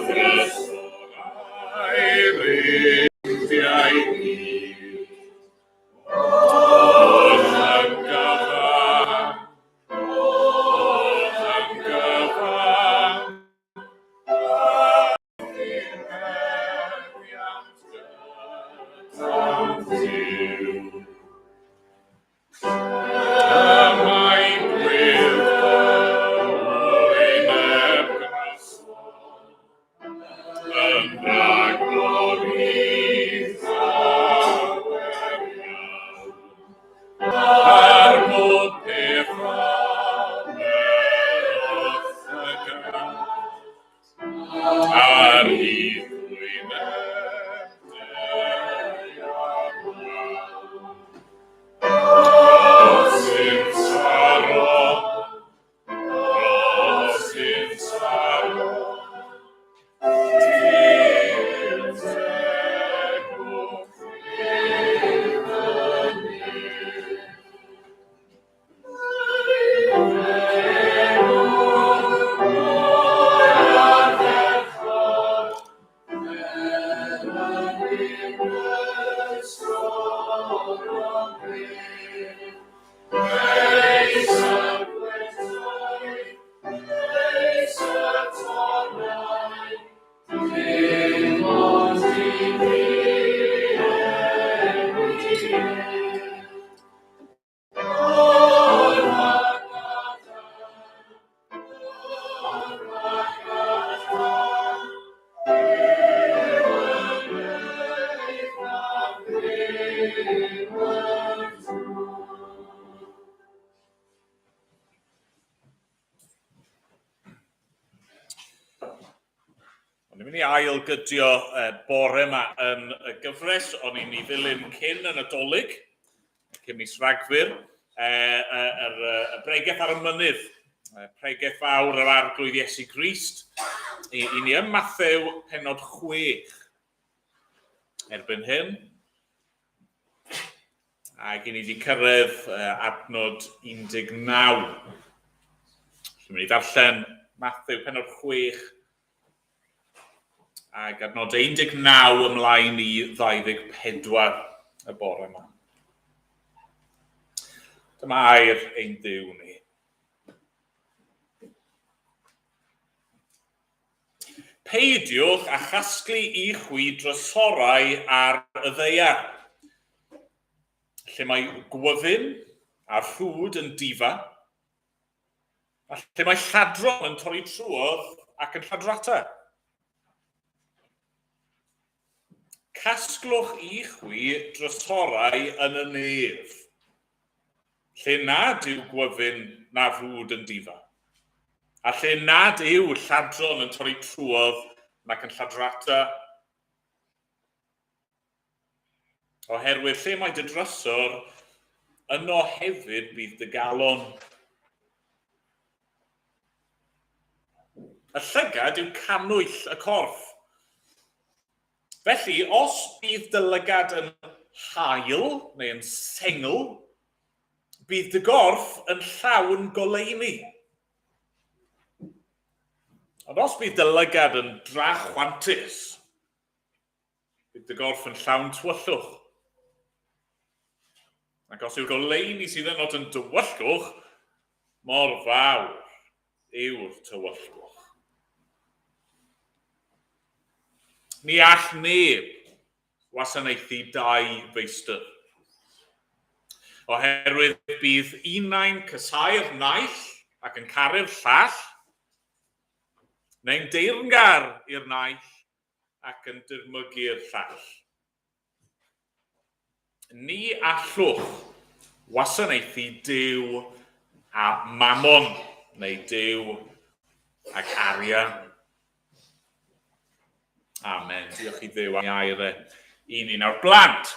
thrysorau rindiau byd. Oll yn gyfan, oll yn gyfan, Ar bob peth am yr wrth y gad. Ar hyd wyneb deua'r wal. Os yn taro, os yn taro, Duw tegwch fydd yn nef. Dim ond i fi O'n i'n mynd i ail-gydio bore yma yn y gyfres, o'n i'n ei ddilyn cyn y Nadolig, cyn mis Rhagfyr, yr, y bregeth ar y mynydd, pregeth fawr yr Arglwydd Iesu Grist, i, i ni ym Mathew penod 6 erbyn hyn. Ac i ni wedi cyrraedd adnod 19. Dwi'n mynd i ddarllen Mathew penod 6 ac adnod 19 ymlaen i 24 y bore yma. Dyma air ein Duw ni. Peidiwch â chasglu i chwi drysorau ar y ddaear, lle mae gwyfyn a rhwd yn difa, a lle mae lladron yn torri trwodd ac yn lladrata. Casglwch i chwi drysorau yn y nef, lle nad yw gwyfyn na rhwd yn difa, a lle nad yw lladron yn torri trwodd nac yn lladrata. Oherwydd lle mae dy drysor, yno hefyd bydd dy galon. Y llygad yw cannwyll y corff. Felly, os bydd dy lygad yn hael neu yn sengl, bydd dy gorff yn llawn goleuni. Ond os bydd dy lygad yn drachwantus, Bydd dy gorff yn llawn tywyllwch. Ac os yw'r goleuni sydd ynot yn dywyllwch, mor fawr yw'r tywyllwch. Ni all neb wasanaethu dau feistr. Oherwydd bydd unai'n casáu'r naill ac yn caru'r llall, neu'n deyrngar i'r naill ac yn dirmygu'r llall. Ni allwch wasanaethu Duw a Mammon, neu Duw ac arian. Amen. Diolch i Dduw am ei air e i ni. Nawr, blant,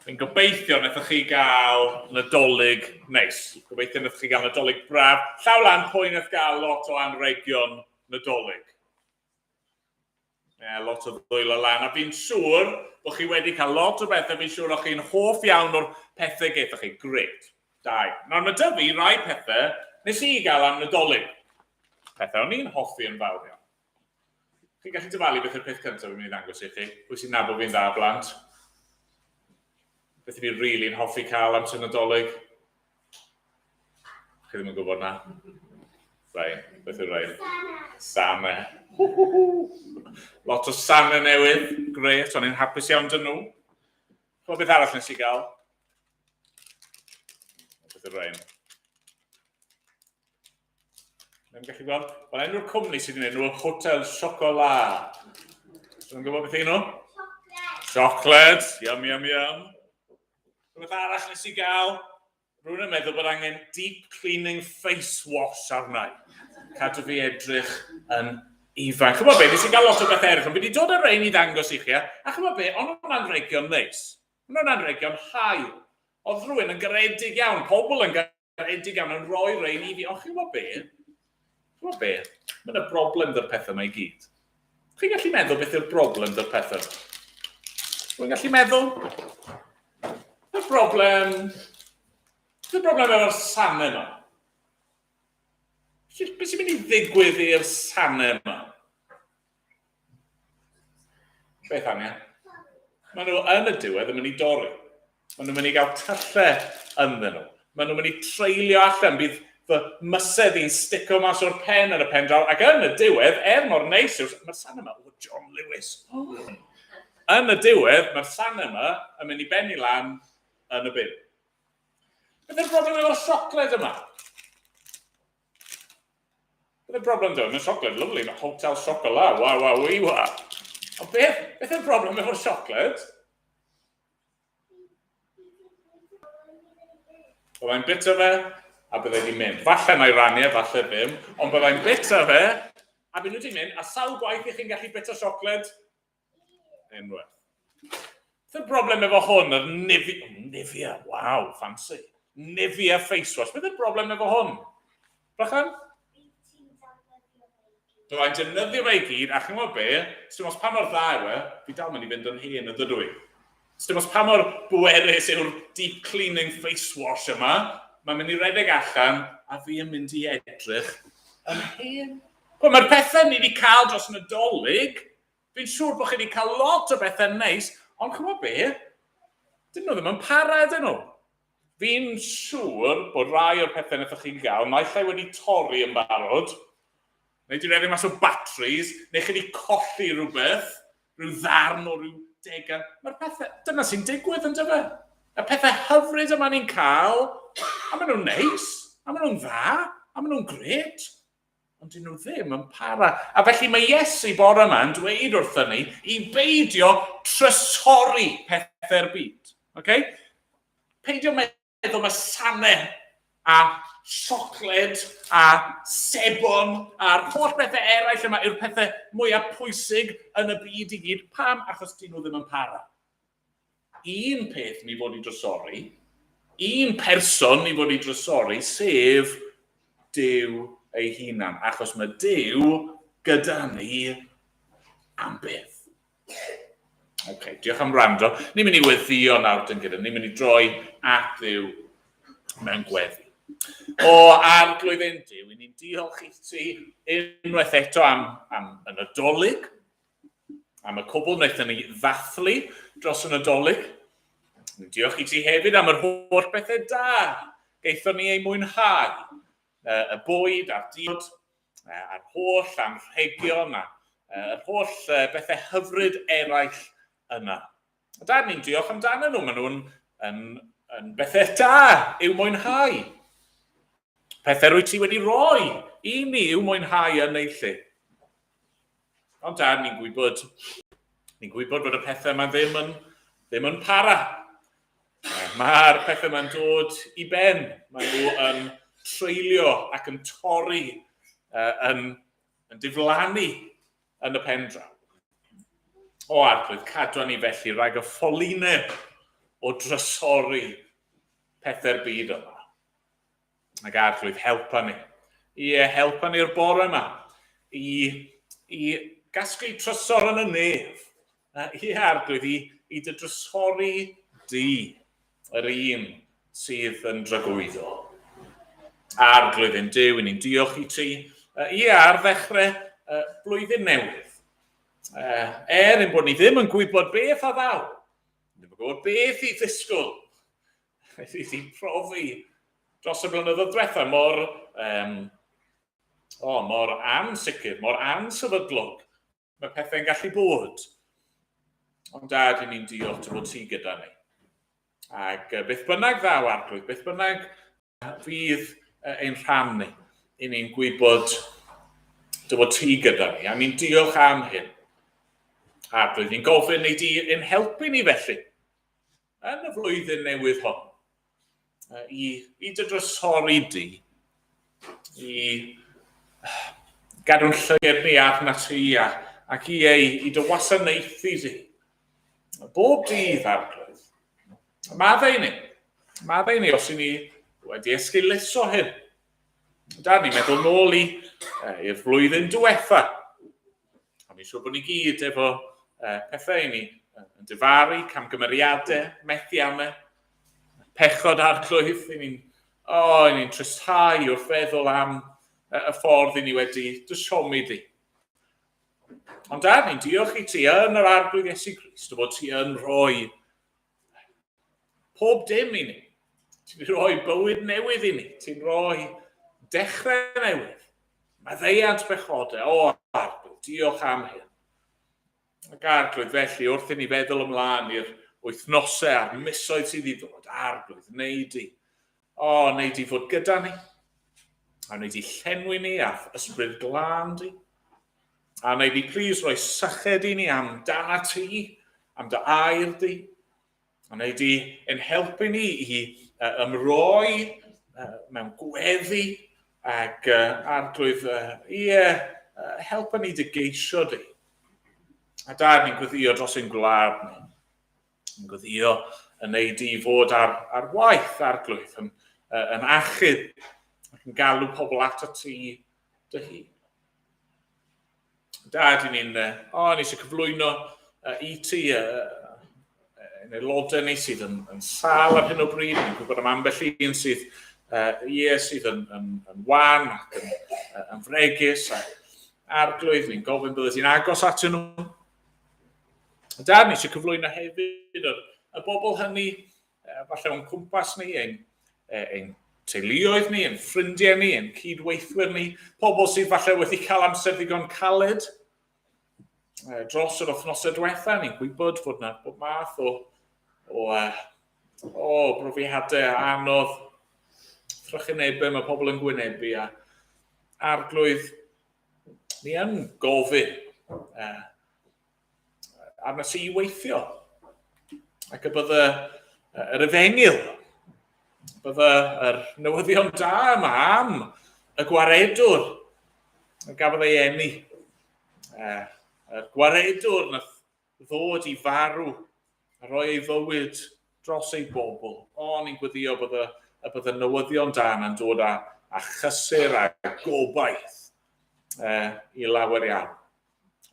fi'n gobeithio wnaethoch chi gael Nadolig neis. Gobeithio wnaethoch chi gael Nadolig braf. Llaw lan pwy wnaeth gael lot o anregion Nadolig. Yeah, lot o ddwylo lan, a fi'n siŵr bod chi wedi cael lot o bethau, fi'n siŵr o'ch chi'n hoff iawn o'r pethau gaethoch chi. Great. Da. Nawr, mae dy fi rai pethau nes i gael am Nadolig. Pethau o'n i'n hoffi yn fawr iawn. Chi'n gallu dyfalu beth yw'r peth cyntaf fi'n mynd i ddangos i chi? Pwy sy'n nabod fi'n dda, blant? Beth i fi rili'n really hoffi cael amser Nadolig? Chi ddim yn gwybod na? Rhain. Beth yw'r rhain? Sane. Lot o sane newydd. Gret, o'n i'n hapus iawn dyn nhw. Chwa beth arall nes i gael? Beth yw'r rhain? Mae'n gallu gweld. Wel, enw'r cwmni sydd wedi gwneud nhw Hotel Chocolat. Dwi'n gwybod beth yw nhw? Chocolate. Chocolate. Yum, yum, yum. Rhywbeth arall nes i gael. Rwy'n yn meddwl bod angen deep cleaning face wash arna i. Cadw fi edrych yn ifanc. Chymod be, nes i gael lot o bethau eraill, ond fi wedi dod â rhain i ddangos i chi, a chymod be, ond nhw'n anrhegion neis. Ond nhw'n anrhegion hael. Oedd rhywun yn garedig iawn, pobl yn garedig iawn yn rhoi rhain i fi. Ond chi'n gwybod be? Chi'n gwybod be? Mae yna broblem dy'r pethau yma i gyd. Chi'n gallu meddwl beth yw'r broblem dy'r pethau yma? Rwy'n gallu meddwl? Y broblem... Y broblem efo'r sanau yma. Beth sy'n mynd i ddigwydd i'r sanau yma? Beth Anya? Maen nhw yn y diwedd yn mynd i dorri. Maen nhw'n mynd i gael tyllau ynddyn nhw. Maen nhw'n mynd i treulio allan. Bydd fy mysedd i'n stico mas o'r pen yn y pen draw. Ac yn y diwedd, er mor neis yw'r... Mae'r san yma, o John Lewis. Oh. Yn y diwedd, mae'r san yma yn mynd i benni lan yn y bin. Beth yw'r broblem efo'r siocled yma? Beth yw'r broblem ddo? Mae'n siocled lyfli, mae hotel chocolat, wa wa wi wa. Ond beth, beth yw'r broblem efo'r siocled? Byddai'n bita fe, a byddai wedi mynd. Falle na i rannu e, falle ddim, ond byddai'n bita fe, a byd nhw wedi mynd, a sawl gwaith i chi'n gallu bita siocled? Unwaith. Beth yw'r broblem efo hwn, yr Nivea, Nivea, waw, fancy. Nivea face wash. Beth yw'r broblem efo hwn? Bychan? Byddai'n defnyddio fe i gyd, a chi'n gwybod be, sdim os pa mor dda yw e, fi dal mynd i fynd yn hen yn dydw i. Sdim os pa mor bwerus yw'r deep cleaning face wash yma, mae'n mynd i redeg allan, a fi yn mynd i edrych yn hen. Wel, mae'r pethau ni wedi cael dros Nadolig, Fi'n siŵr bod chi wedi cael lot o bethau neis, ond chymod be? Dyn nhw ddim yn para, ydyn nhw. Fi'n siŵr bod rai o'r pethau wnaethoch chi gael, naill ai wedi torri yn barod, neu wedi rhedeg mas o batteries, neu chi wedi colli rhywbeth, rhyw ddarn o ryw degan. Mae'r pethau, dyna sy'n digwydd yn dyfe. Y pethau hyfryd yma ni'n cael, a maen nhw'n neis, a maen nhw'n dda, a maen nhw'n gret, Ond dyn nhw ddim yn para. A felly mae Iesu bore yma yn dweud wrthyn ni i beidio trysori pethau'r byd. Okay? Peidio meddwl mae sane a siocled a sebon a'r holl bethau eraill yma yw'r pethau mwyaf pwysig yn y byd i gyd. Pam? Achos dyn nhw ddim yn para. Un peth ni fod i drysori, un person ni fod i drysori, sef Duw ei hunan, achos mae Duw gyda ni am byth. Oce, okay, diolch am wrando. Ni'n mynd i weddio nawr dyn gyda. Ni'n mynd i droi at Dduw mewn gweddi. O Arglwydd ein Duw, i ni'n diolch i ti unwaith eto am, am y Nadolig, am y cwbl wnaethon ni ddathlu dros y Nadolig. Diolch i ti hefyd am yr holl bethau da gaethon ni eu mwynhau. Y bwyd a'r diod, a'r holl anrhegion, a yr holl bethau hyfryd eraill yna. A da ni'n diolch amdanyn nhw, maen nhw'n yn, yn bethau da i'w mwynhau. Pethau rwyt ti wedi rhoi i ni i'w mwynhau yn eu lle. Ond da, ni'n gwybod, ni'n gwybod bod y pethau yma ddim yn, ddim yn para. Mae'r pethau yma'n dod i ben. Mae nhw yn treulio ac yn torri, yn, yn diflannu yn y pen draw. O Arglwydd, cadwa ni felly rhag y ffolineb o drysori pethau'r byd yma. Ac Arglwydd, helpa ni. Ie, helpa ni'r bore yma i, i gasglu trysor yn y nef. Ie, Arglwydd, i, i dy drysori di, yr un sydd yn dragwyddol. Arglwydd ein Duw, i ni'n diolch i ti. Ie, ar ddechrau blwyddyn newydd. Er ein bod ni ddim yn gwybod beth a ddaw, ddim yn gwybod beth i ddisgwyl, beth i profi dros y blynyddoedd diwetha, mor, um, oh, mor ansicr, mor ansefydlog mae pethau'n gallu bod. Ond dad, i ni'n diolch dy fod ti gyda ni. Ac beth bynnag ddaw arglwydd, beth bynnag fydd ein rhan ni, i ni'n gwybod dy fod ti gyda ni, a ni'n diolch am hyn. Arglwydd, ni'n gofyn i di ein helpu ni felly, yn y flwyddyn newydd hon, i, i dy drysori di, i gadw'n llyged ni arna ti a, ac i, ei, i dy wasanaethu di. Bob dydd, Arglwydd. Maddau i ni. Maddau i ni os i ni wedi esgeuluso hyn. Da ni'n meddwl nôl i i'r flwyddyn diwetha. A mi'n siŵr bod ni gyd efo pethau i ni yn difaru, camgymeriadau, methiannau, pechod arglwydd. I ni'n oh, i ni'n tristhau wrth feddwl am y ffordd i ni wedi dysiomi di. Ond da, ni'n diolch i ti yn yr arglwydd Iesu Grist o fod ti yn rhoi pob dim i ni. Ti'n rhoi bywyd newydd i ni. Ti'n rhoi dechrau newydd. Maddeuant pechodau. O, arglwydd, diolch am hyn. Ac arglwydd, felly, wrth i ni feddwl ymlaen i'r wythnosau a'r misoedd sydd i ddod, arglwydd, wneud di. O, wneud di fod gyda ni. A wneud di llenwi ni â'th ysbryd glân di. A wneud di plis roi syched i ni am dana ti, am dy air di. A wneud di ein helpu ni i ymroi mewn gweddi ac arglwydd, ie, helpa ni dy geisio di. A da ni'n gweddio dros ein gwlad ni. Yn gweddio yn neud i fod ar, ar waith arglwydd, yn, yn achub ac yn galw pobl at y ti dy hun. Dad, i ni'n, o, ni eisiau cyflwyno i ti yn aelodau ni sydd yn, yn sal ar hyn o bryd. Ni'n gwybod am ambell un sydd, ie, sydd yn, yn, yn wan ac yn, yn fregus. A arglwydd, ni'n gofyn bydde ti'n agos atyn nhw. Dad, ni eisiau cyflwyno hefyd y, y bobl hynny falle o'n cwmpas ni, ein, ein teuluoedd ni, ein ffrindiau ni, ein cydweithwyr ni, pobl sydd falle wedi cael amser ddigon caled dros yr wythnosau diwetha, ni'n gwybod fod yna bob math o, o, o brofiadau anodd, trychinebau mae pobl yn gwynebu a arglwydd, ni yn gofyn arna ti i weithio. Ac y bydde yr efengyl, bydde yr newyddion da yma am y gwaredwr y gafodd ei eni. Yr gwaredwr nath ddod i farw a rhoi ei fywyd dros ei bobl. O, ni'n gweddio bod y, y bydde newyddion da yna'n dod â, â chysur a gobaith i lawer iawn.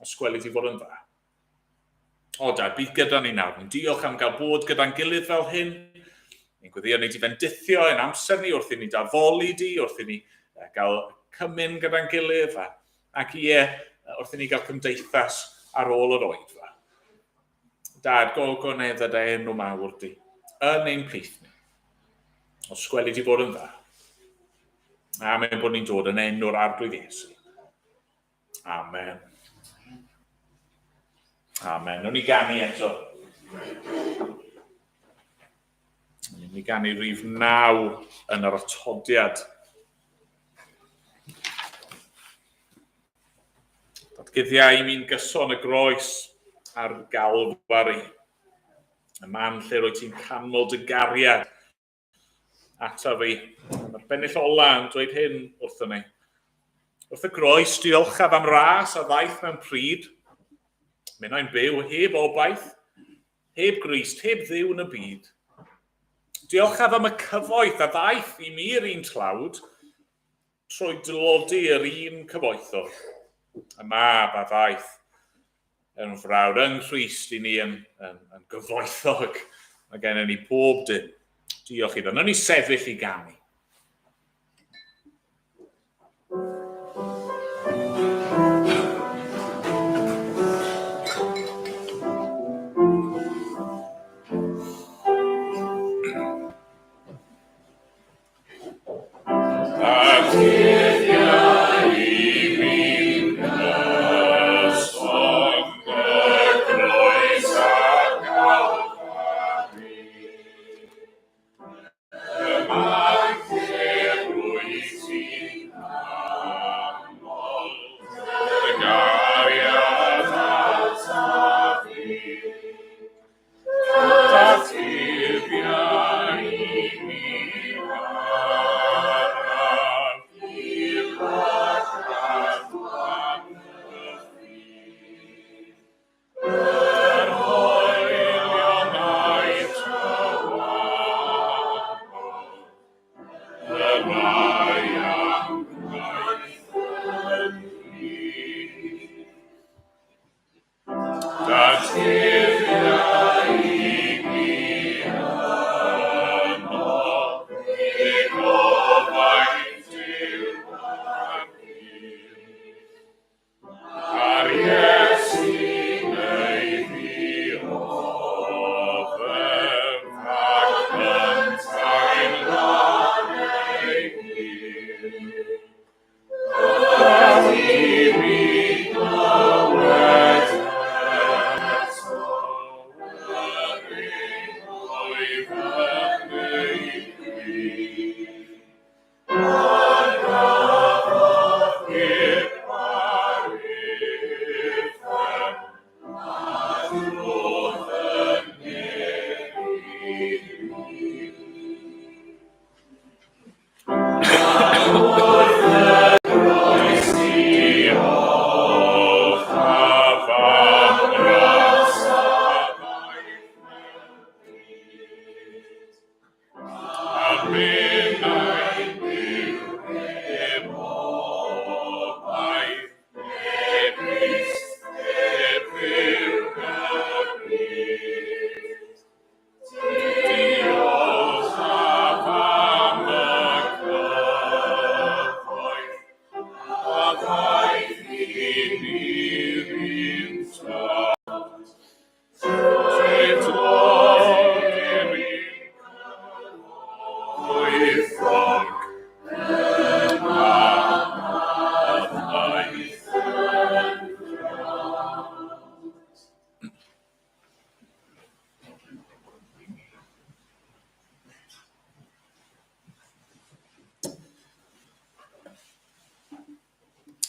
Os gweli di fod yn dda. O, da, bydd gyda ni nawr. Ni'n diolch am gael bod gyda'n gilydd fel hyn. Ni'n gweddio ni di fendithio ein amser ni wrth i ni daddoli di, wrth i ni gael cymun gyda'n gilydd, a, ac ie, wrth i ni gael cymdeithas ar ôl yr oedfa. Dad, gogonedd a dy enw mawr di, yn ein plith ni. Os gweli di fod yn dda. Amen bod ni'n dod yn enw'r Arglwydd Iesu. Amen. Amen. Nw'n ni ganu eto. Nw'n ni ganu rif 9 yn yr atodiad. Datguddiau i mi'n gyson y groes a'r galfari. Y man lle rwy ti'n canmol dy gariad Ataf fi. Mae'r bennill ola yn dweud hyn wrthyn ni. Wrth y groes, diolchaf am ras a ddaeth mewn pryd. Minnau'n byw heb obaith, heb Grist, heb Dduw yn y byd. Diolchaf am y cyfoeth a ddaeth i mi'r un tlawd, trwy dlodi yr un cyfoethog, y mab a ddaeth yn frawd yng Nghrist i ni yn, yn, yn gyfoethog. Mae gennym ni pob dim. Diolch iddo. Nawn ni sefyll i ganu.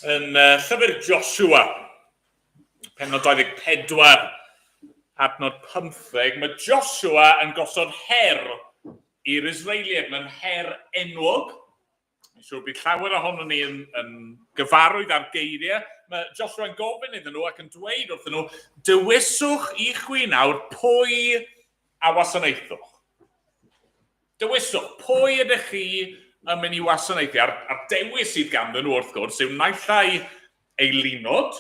Yn llyfr Joshua, pennod 24, adnod 15, mae Joshua yn gosod her i'r Israeliaid. Mae'n her enwog. Mae'n siŵr bydd llawer ohonon ni yn gyfarwydd â'r geiriau. Mae Joshua yn gofyn iddyn nhw ac yn dweud wrthyn nhw, dewiswch i chwi nawr pwy a wasanaethwch. Dewiswch, pwy ydych chi yn mynd i wasanaethu? A'r dewis sydd ganddyn nhw, wrth gwrs, yw naill ai eilunod,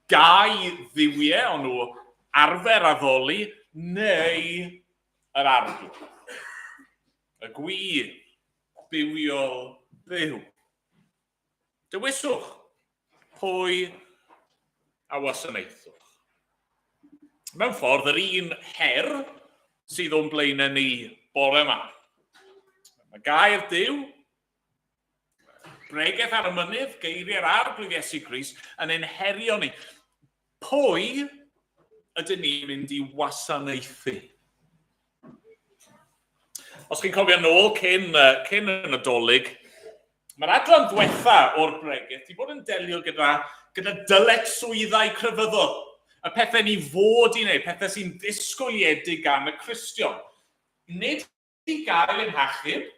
gau dduwiau o'n nhw arfer addoli, neu yr arglwydd. Y gwir, bywiol byw. Dewiswch pwy a wasanaethwch. Mewn ffordd, yr un her sydd o'n blaenau ni bore yma. Mae gair Duw, bregeth ar y mynydd, geiriau'r arglwydd Iesu Grist yn ein herio ni. Pwy ydyn ni'n mynd i wasanaethu? Os chi'n cofio nôl cyn y Nadolig, mae'r adran ddiwetha o'r bregeth wedi bod yn delio gyda dyletswyddau crefyddol, y pethau ni fod i wneud, pethau sy'n ddisgwyliedig gan y Cristion. Nid i gael ein hachub,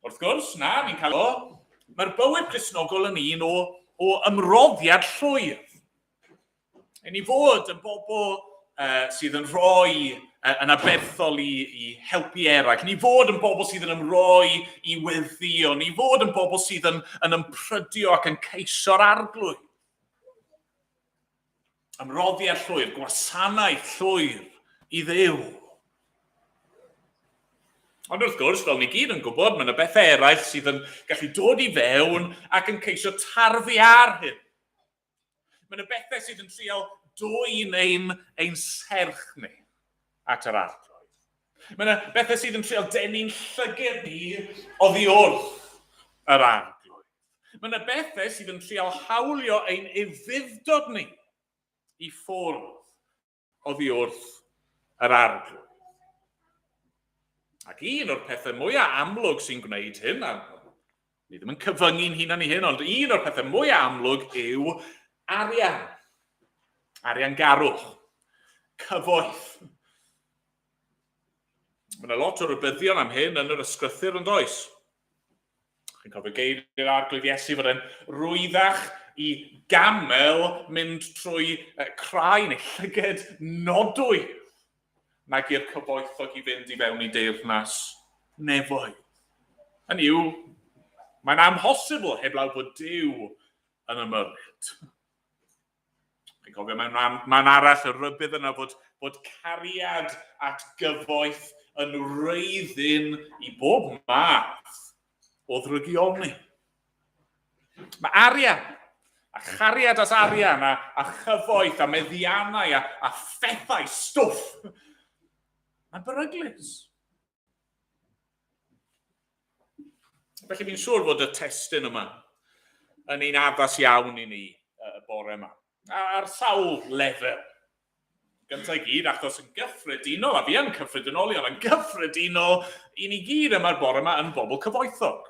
wrth gwrs, na, ni'n cael o. Mae'r bywyd Cristnogol yn un o ymroddiad llwyr. I ni fod yn bobl sydd yn rhoi yn aberthol i helpu eraill. Ni fod yn bobl sydd yn ymroi i weddïo. Ni fod yn bobl sydd yn ymprydio ac yn ceisio'r arglwydd. Ymroddiad llwyr, gwasanaeth llwyr i Dduw. Ond wrth gwrs, fel ni gyd yn gwybod, mae yna bethau eraill sydd yn gallu dod i fewn ac yn ceisio tarfu ar hyn. Mae yna bethau sydd yn trial dwyn ein serch ni at yr arglwydd. Mae yna bethau sydd yn trial denu'n llyged ni oddi wrth yr arglwydd. Mae yna bethau sydd yn trial hawlio ein ufudd-dod ni i ffwrdd oddi wrth yr arglwydd. Ac un o'r pethau mwyaf amlwg sy'n gwneud hyn, a ni ddim yn cyfyngu'n hunan i hyn, ond un o'r pethau mwyaf amlwg yw arian. Arian garwch. Cyfoeth. Mae yna lot o rybuddion am hyn yn yr ysgrythyr yn does? Chi'n cofio geiriau'r Arglwydd Iesu fod e'n rwyddach i gamel mynd trwy crai neu llyged nodwy nag i'r cyfoethog i fynd i fewn i deyrnas nefoedd. Hynny yw, mae'n amhosibl heblaw bod Duw yn ymyrryd. Chi'n cofio mewn man, man arall y rybudd yna fod cariad at gyfoeth yn wreiddyn i bob math o ddrygioni. Mae arian, a chariad at arian, a chyfoeth, a meddiannau, a phethau, stwff. Mae'n beryglus. Felly fi'n siŵr fod y testun yma yn un addas iawn i ni y bore yma. Ar sawl lefel. Gyntaf i gyd, achos yn gyffredinol, a fi yn cyffredinoli, ond yn gyffredinol, i ni gyd yma'r bore yma yn bobl cyfoethog.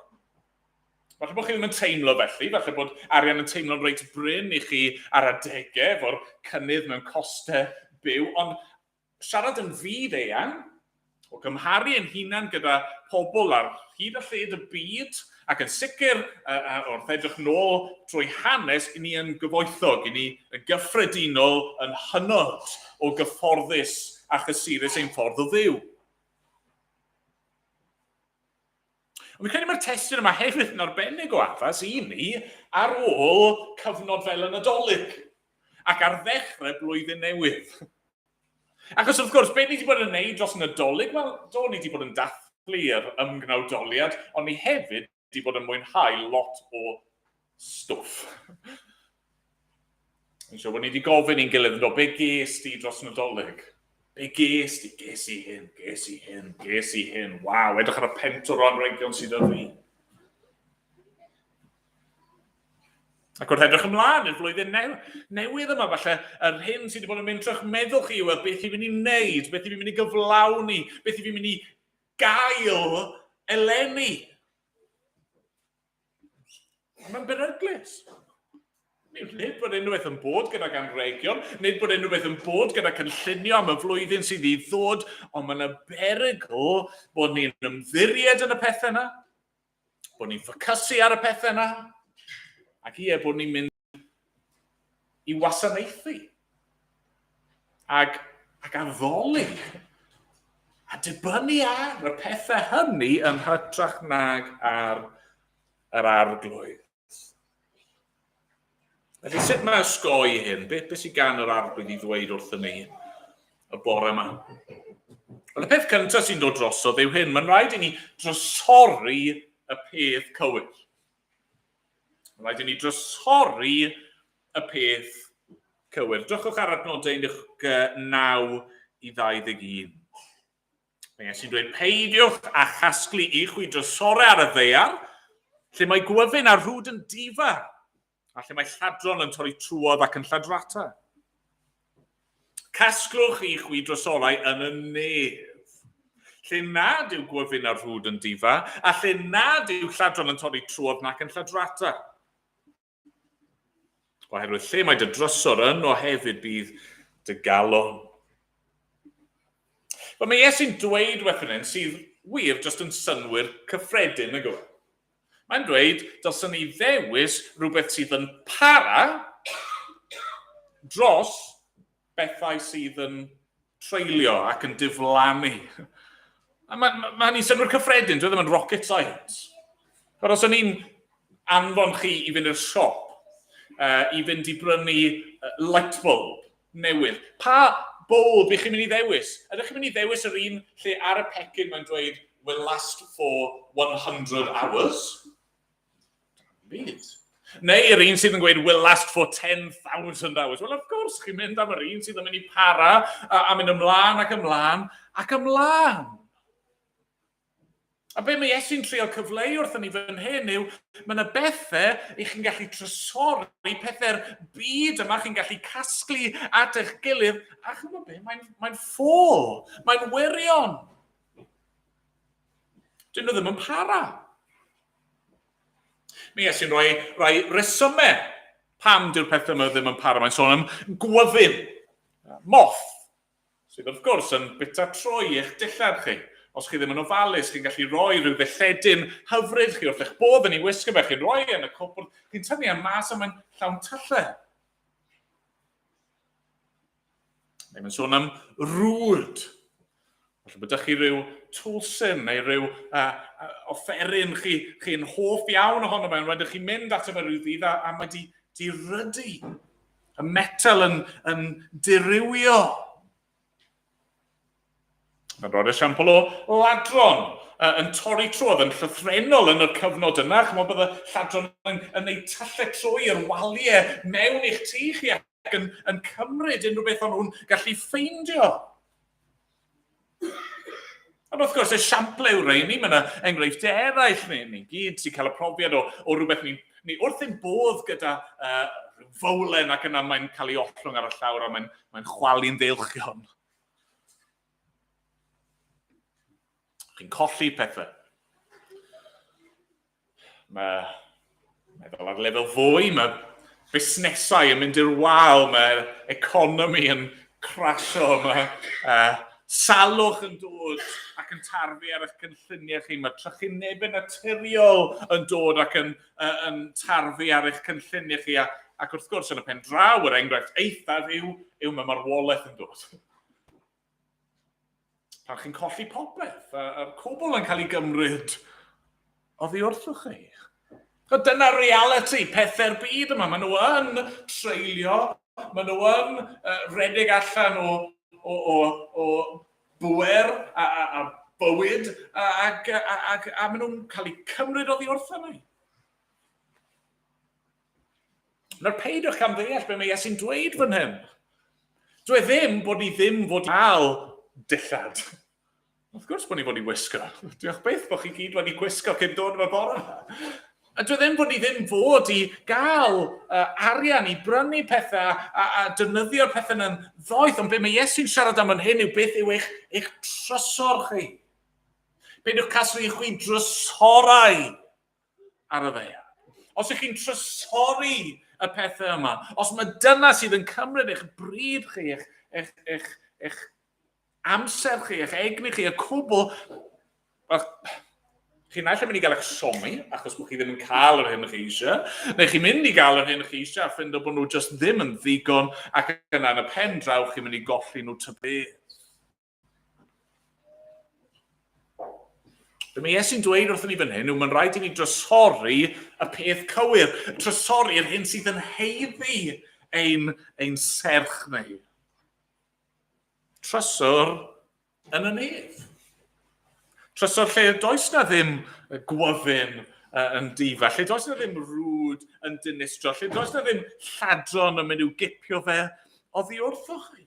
Falle bod chi ddim yn teimlo felly, falle bod arian yn teimlo'n reit brin i chi ar adegau efo'r cynnydd mewn costau byw, ond siarad yn fyd eang, o gymharu ein hunan gyda pobl ar hyd a lled y byd, ac yn sicr, wrth edrych nôl drwy hanes, i ni yn gyfoethog, i ni yn gyffredinol yn hynod o gyfforddus a chysurus ein ffordd o fyw. Ond fi'n credu mae'r testun yma hefyd yn arbennig o addas i ni ar ôl cyfnod fel y Nadolig ac ar ddechrau blwyddyn newydd. Achos wrth gwrs, beth ni wedi bod yn neud dros y Nadolig? Wel, do, ni wedi bod yn dathlu'r ymgnawdoliad, ond ni hefyd wedi bod yn mwynhau lot o stwff. Fi'n siŵr bod ni wedi gofyn i'n gilydd yn do, be ges di dros Nadolig? Be ges di? Ges i hyn, ges i hyn, ges i hyn. Waw, edrych ar y pentwr o anrhegion sydd 'da fi. Ac wrth edrych ymlaen i'r flwyddyn newydd yma, falle, yr hyn sydd wedi bod yn mynd trwy'ch meddwl chi yw beth i fi'n mynd i wneud, beth i fi'n mynd i gyflawni, beth i fi'n mynd i gael eleni. Mae'n beryglus. Nid bod unrhyw beth yn bod gydag anrhegion, nid bod unrhyw beth yn bod gyda cynllunio am y flwyddyn sydd i ddod, ond mae yna berygl bod ni'n ymddiried yn y pethau yna, bod ni'n ffocysu ar y pethau yna, ac ie, bod ni'n mynd i wasanaethu ac, ac addoli a dibynnu ar y pethau hynny yn hytrach nag ar yr arglwydd. Felly sut mae osgoi hyn? Beth, beth sydd gan yr arglwydd i ddweud wrthyn ni y bore yma? Wel, y peth cyntaf sy'n dod drosodd yw hyn. Mae'n rhaid i ni drysori y peth cywir. Mae'n rhaid i ni drysori y peth cywir. Drychwch ar adnodau 19 i 21. Mae Iesu'n dweud, peidiwch â chasglu i chwi drysorau ar y ddaear, lle mae gwyfyn a rhwd yn difa, a lle mae lladron yn torri trwodd ac yn lladrata. Casglwch i chwi drysorau yn y nef, lle nad yw gwyfyn a rhwd yn difa, a lle nad yw lladron yn torri trwodd nac yn lladrata. Oherwydd lle mae dy drysor yno hefyd bydd dy galon. Wel, mae Iesu'n dweud rhywbeth fan hyn sydd wir jyst yn synnwyr cyffredin, nag yw e? Mae'n dweud dylswn ni ddewis rhywbeth sydd yn para dros bethau sydd yn treulio ac yn diflannu. A mae, mae, mae hynny'n synnwyr cyffredin, dwi e ddim yn rocket science. Ond os o'n i'n anfon chi i fynd i'r siop, i fynd i brynu light bulb newydd, pa bulb i chi'n mynd i ddewis? Ydych chi'n mynd i ddewis yr un lle ar y pecyn mae'n dweud will last for 100 hours? Byd. Neu yr un sydd yn gweud will last for 10,000 hours. Wel, of course, chi'n mynd am yr un sydd yn mynd i para a, a mynd ymlaen ac ymlaen ac ymlaen. A be mae Iesu'n trio cyfleu wrthyn ni fan hyn yw, mae yna bethau i chi'n gallu trysori, pethau'r byd yma chi'n gallu casglu at eich gilydd, a chi'n gwybod be, mae'n mae ffôl, mae'n wirion. Dyn nhw ddim yn para. Mi Iesu'n rhoi rhai resymau pam dyw'r pethau yma ddim yn para. Mae'n sôn am gwyfyn, moth, sydd wrth gwrs yn bita trwy eich dillad chi. Os chi ddim yn ofalus, chi'n gallu rhoi rhyw ddilledyn hyfryd chi wrth eich bodd yn ei wisgo fe, chi'n rhoi e yn y cwpwrdd, chi'n tynnu e mas a mae'n llawn tyllau. Neu mae'n sôn am rwyd. Falle bod chi rhyw twlsyn neu rhyw offeryn chi'n chi hoff iawn ohono fe, ond wedyn chi'n mynd ato fe rhyw ddydd a, a mae di, di rydu. Y metel yn, yn dirywio. Mae'n rhoi'r esiampl o ladron yn torri trwodd yn llythrennol yn y cyfnod yna. Chymod, bydde lladron yn, yn ei tyllau trwy yr waliau mewn i'ch tŷ chi ac yn, yn cymryd unrhyw beth o'n nhw'n gallu ffeindio. Ond wrth gwrs, esiampl yw rheini, mae yna enghreifftiau eraill, ni, ni gyd sy'n cael y profiad o, o rhywbeth ni, ni wrth ein bodd gyda rhyw fowlen ac yna mae'n cael ei ollwng ar y llawr a mae'n mae chwalu'n ddeilchion. Chi'n colli pethau. Mae meddwl ar lefel fwy, mae busnesau yn mynd i'r wal, mae'r economi yn crasio, mae salwch yn dod ac yn tarfu ar eich cynlluniau chi, mae trychinebau naturiol yn dod ac yn, yn tarfu ar eich cynlluniau chi, a, ac wrth gwrs yn y pen draw, yr enghraifft eithaf yw, yw mae marwolaeth yn dod. Pan chi'n colli popeth, a'r cwbl yn cael ei gymryd oddi wrthoch chi. A dyna reality pethau'r byd yma. Maen nhw yn treulio, maen nhw yn rhedeg allan o, o, o, o bwer a, a, a bywyd, a, ac, a, a, a, a maen nhw'n cael eu cymryd oddi wrtho ni. Nawr peidiwch am ddeall be mae Iesu'n dweud fan hyn. Dwi e ddim bod ni ddim fod i gael dillad. Wrth gwrs bod ni fod i wisgo. Diolch byth bod chi gyd wedi gwisgo cyn dod yma bore. A dwi e ddim bod ni ddim fod i gael arian i brynu pethau a, a, a defnyddio'r pethau yna'n ddoeth, ond be mae Iesu'n siarad am fan hyn yw beth yw eich, eich trysor chi. Peidiwch casglu i chwi drysorau ar y ddaear. Os ych chi'n trysori y pethau yma, os mae dyna sydd yn cymryd eich bryd chi, eich, eich, eich, eich amser chi, eich egni chi, y cwbl, wel, chi'n naill ai mynd i gael eich siomi, achos bod chi ddim yn cael yr hyn chi eisiau, neu chi'n mynd i gael yr hyn chi eisiau a ffindo bod nhw just ddim yn ddigon, ac yna yn y pen draw chi'n mynd i golli nhw ta beth. Be mae Iesu'n dweud wrthyn ni fan hyn yw mae'n rhaid i ni drysori y peth cywir, trysori'r hyn sydd yn heiddi ein, ein serch ni. Trysor yn y nef. Trysor lle does na ddim gwyfyn yn difa, lle does na ddim rwd yn dinistro, lle does na ddim lladron yn mynd i'w gipio fe oddi wrthoch chi.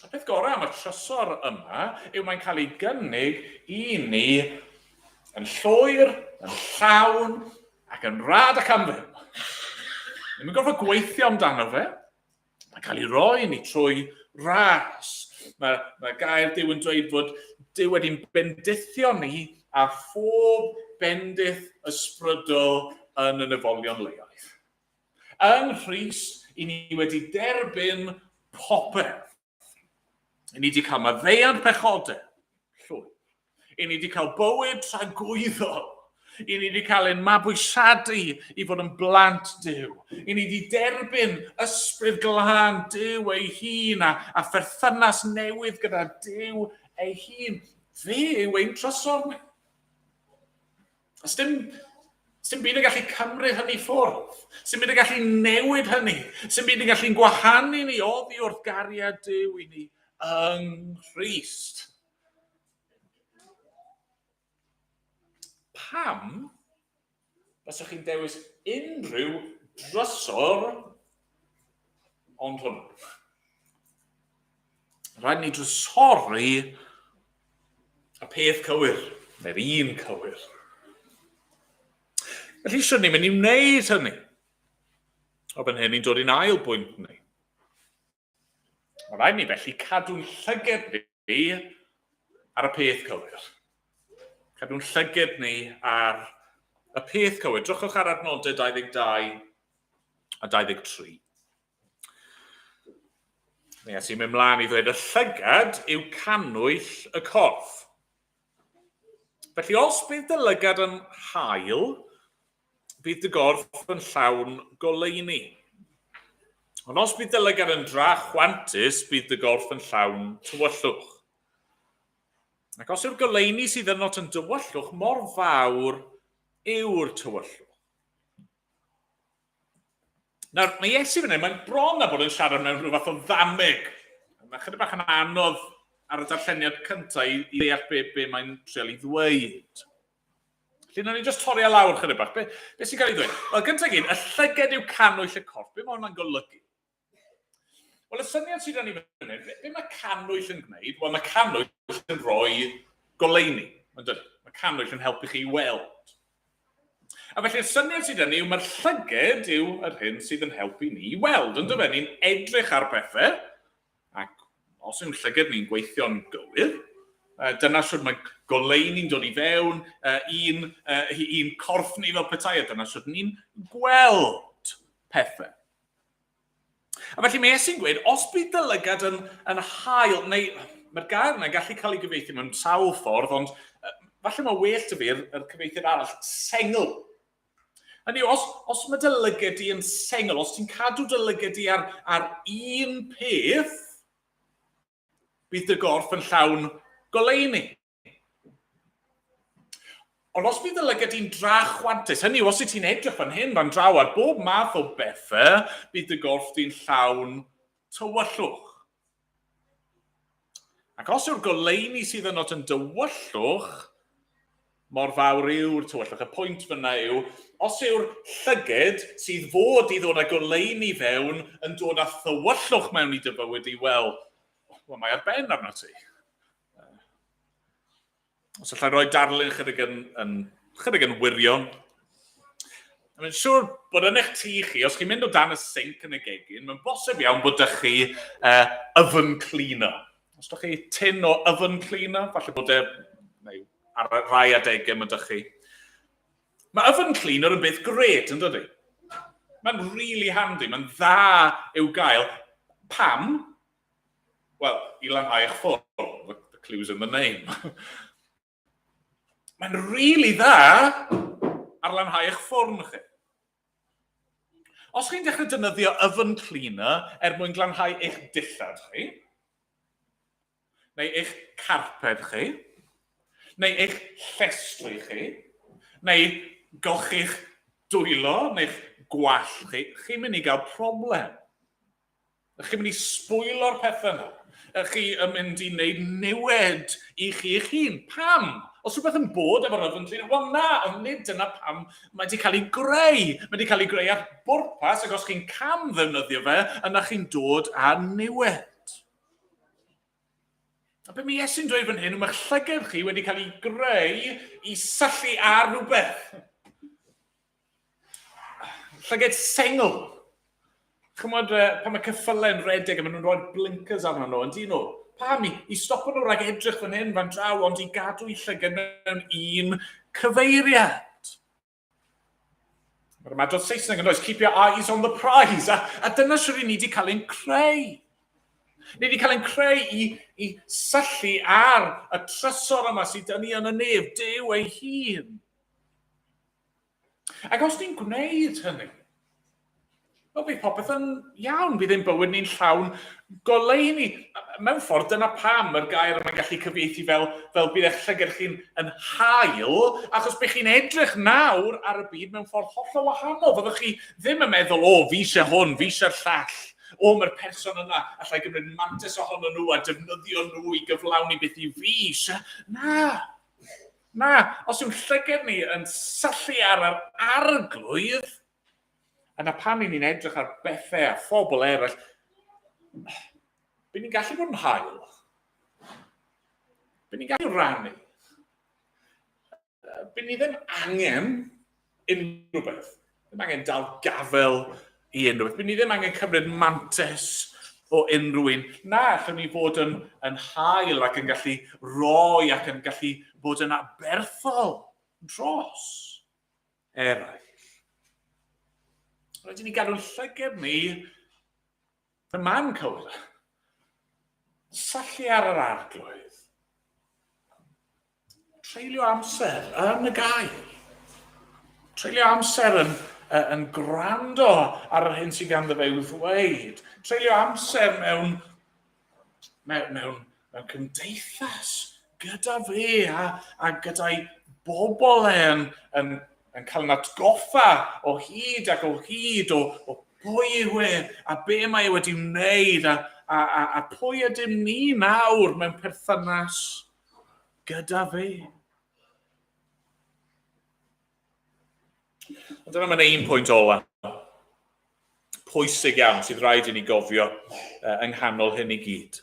Y peth gorau am y trysor yma yw mae'n cael ei gynnig i ni yn llwyr, yn llawn ac yn rad ac am ddim. Ddim yn gorfod gweithio amdano fe. Mae'n cael ei roi i ni trwy ras. Mae, mae gair Duw yn dweud fod Duw wedi'n bendithio ni a phob bendith ysbrydol yn y nefolion leoedd. Yng Nghrist, i ni wedi derbyn popeth. I ni wedi cael maddeuant pechodau, llwyr. I ni wedi cael bywyd tragwyddol. I ni wedi cael ein mabwysiadu i fod yn blant Duw. I ni wedi derbyn ysbryd glân Duw ei hun a, a pherthynas newydd gyda Duw ei hun. Fe yw ein trysor ni. Os dim, dim byd yn gallu cymryd hynny ffwrdd. Sim byd yn gallu newid hynny. Sim byd yn gallu'n gwahanu ni oddi wrth gariad Duw i ni yng Nghrist. Pam Faswch chi'n dewis unrhyw drysor ond hwnnw? Rhaid ni drysori y peth cywir, neu'r un cywir. Felly, swn ni'n mynd i wneud hynny? O fan hyn, ni'n dod i'n ail bwynt ni. Mae rhaid ni felly cadw'n llyged ni ar y peth cywir. Cadw'n llyged ni ar y peth cywir. Drychwch ar adnodau 22 a 23. Neu as i'n mynd mlaen i ddweud y llygad yw cannwyll y corff. Felly os bydd dy lygad yn hael, bydd dy gorff yn llawn goleuni. Ond os bydd dy lygad yn dra chwantus, bydd dy gorff yn llawn tywyllwch. Ac os yw'r goleuni sydd ynot yn dywyllwch, mor fawr yw'r tywyllwch. Nawr, mae Iesu fan hyn, mae'n bron â bod yn siarad mewn rhyw fath o ddameg. Mae chydig bach yn anodd ar y darlleniad cyntaf i, i ddeall be, be mae'n trial i ddweud. Felly, nawn ni just torri a lawr chydig bach. Be, be sy'n cael ei ddweud? Wel, gyntaf gyd, y llyged yw cannwyll y corff. Be mae hwnna'n golygu? Wel, y syniad sydd 'da ni fan hyn, be, be mae cannwyll yn gwneud? Wel, mae cannwyll yn rhoi goleuni. Mae cannwyll yn helpu chi i weld. A felly'r syniad sydd 'da ni yw mae'r llyged yw yr hyn sydd yn helpu ni i weld, yn dyfe? Ni'n edrych ar bethau, ac os yw'n llyged ni'n gweithio'n gywir, dyna sut mae goleuni'n dod i fewn i'n, i'n corff ni fel petai, a dyna sut ni'n gweld pethau. A felly mae Iesu'n gweud, os bydd dy lygad yn, yn hael, neu mae'r gair yna'n gallu cael ei gyfieithu mewn sawl ffordd, ond falle mae well dy fi'r yr cyfieithiad arall, sengl. Hynny yw, os, os mae dy lygad di yn sengl, os ti'n cadw dy lygad di ar, ar un peth, bydd dy gorff yn llawn goleuni. Ond os bydd dy lygad di'n dra chwantus, hynny yw, os wyt ti'n edrych fan hyn, fan draw ar bob math o bethau, bydd dy gorff di'n llawn tywyllwch. Ac os yw'r goleuni sydd ynot yn dywyllwch, mor fawr yw'r tywyllwch. Y pwynt fyna yw, os yw'r llyged sydd fod i ddod â goleuni fewn yn dod â thywyllwch mewn i dy fywyd i, wel, wel mae ar ben arno ti. Os allai roi darlun chydig yn, yn, chydig yn wirion. Mae'n siŵr bod yn eich tŷ chi, os chi'n mynd o dan y sinc yn y gegin, mae'n bosib iawn bod dych chi oven cleaner. Os ydych chi tin o oven cleaner, falle bod e, neu ar rai adegau mae dych chi. Mae oven cleaner yn beth gret, yn dydy? Mae'n really handy, mae'n dda i'w gael. Pam? Wel, i lanhau eich ffwrn. The clue's in the name. Mae'n really dda ar lanhau eich ffwrn chi. Os chi'n dechrau defnyddio oven cleaner er mwyn glanhau eich dillad chi, neu eich carped chi, neu eich llestri chi, neu golchi'ch dwylo neu'ch gwallt chi, chi'n mynd i gael problem. Chi'n mynd i sbwylo'r pethau yna. Chi yn mynd i wneud niwed i chi eich hun. Pam? Os rhywbeth yn bod efo'r oven cleaner, wel na, ond nid dyna pam mae wedi cael ei greu. Mae wedi cael ei greu at bwrpas, ac os chi'n cam ddefnyddio fe, yna chi'n dod â niwed. A be mae Iesu'n dweud fan hyn, mae'ch llygad chi wedi cael ei greu i syllu ar rhywbeth. Llygad sengl. Chymod, pan mae ceffylau'n redeg a maen nhw'n rhoi'r blinkers arno nhw, yn dyn nhw? Pam? I, i stopo nhw rhag edrych fan hyn, fan draw, ond i gadw i llygad mewn un cyfeiriad. Mae'r ymadrodd Saesneg yn does, keep your eyes on the prize. A, a dyna sydd ni wedi cael ein creu. Ni wedi cael ein creu i, i syllu ar y trysor yma sydd dyn ni yn y nef, Duw ei hun. Ac os ni'n gwneud hynny, wel, bydd popeth yn iawn, bydd ein bywyd ni'n llawn goleuni. Mewn ffordd, dyna pam yr gair yma'n gallu cyfieithu fel, fel bydd eich llygad chi'n yn hael, achos bydd chi'n edrych nawr ar y byd mewn ffordd hollol wahanol. Fyddwch chi ddim yn meddwl, o, fi eisiau hwn, fi eisiau'r llall. O, mae'r person yna, allai gymryd mantais ohono nhw a defnyddio nhw i gyflawni beth i fi eisiau. Na, na, os yw'n llygad ni yn syllu ar yr arglwydd, Yna pan ni'n edrych ar bethau a phobl eraill, bydd ni'n gallu bod yn hael. Bydd ni'n gallu rannu. Bydd ni ddim angen unrhyw beth. Ddim angen dal gafel i unrhyw beth. Bydd ni ddim angen cymryd mantes o unrhyw un. Na, allwn ni fod yn, yn hael ac yn gallu roi ac yn gallu bod yn aberthol dros eraill. Rhaid i ni gadw'n llyged ni y man cywir. Syllu ar yr arglwydd. Treulio amser yn y gair. Treulio amser yn, yn gwrando ar yr hyn sydd ganddo fe i'w ddweud. Treulio amser mewn, mewn, mewn, mewn cymdeithas gyda fe a, a gyda'i bobl e yn, yn, yn cael yn atgoffa o hyd ac o hyd o, o pwy yw e a be mae e wedi wneud a, a, a, a pwy ydym ni nawr mewn perthynas gyda fe. Ond dyna mae'n un pwynt ola. Pwysig iawn sydd rhaid i ni gofio yng nghanol hyn i gyd.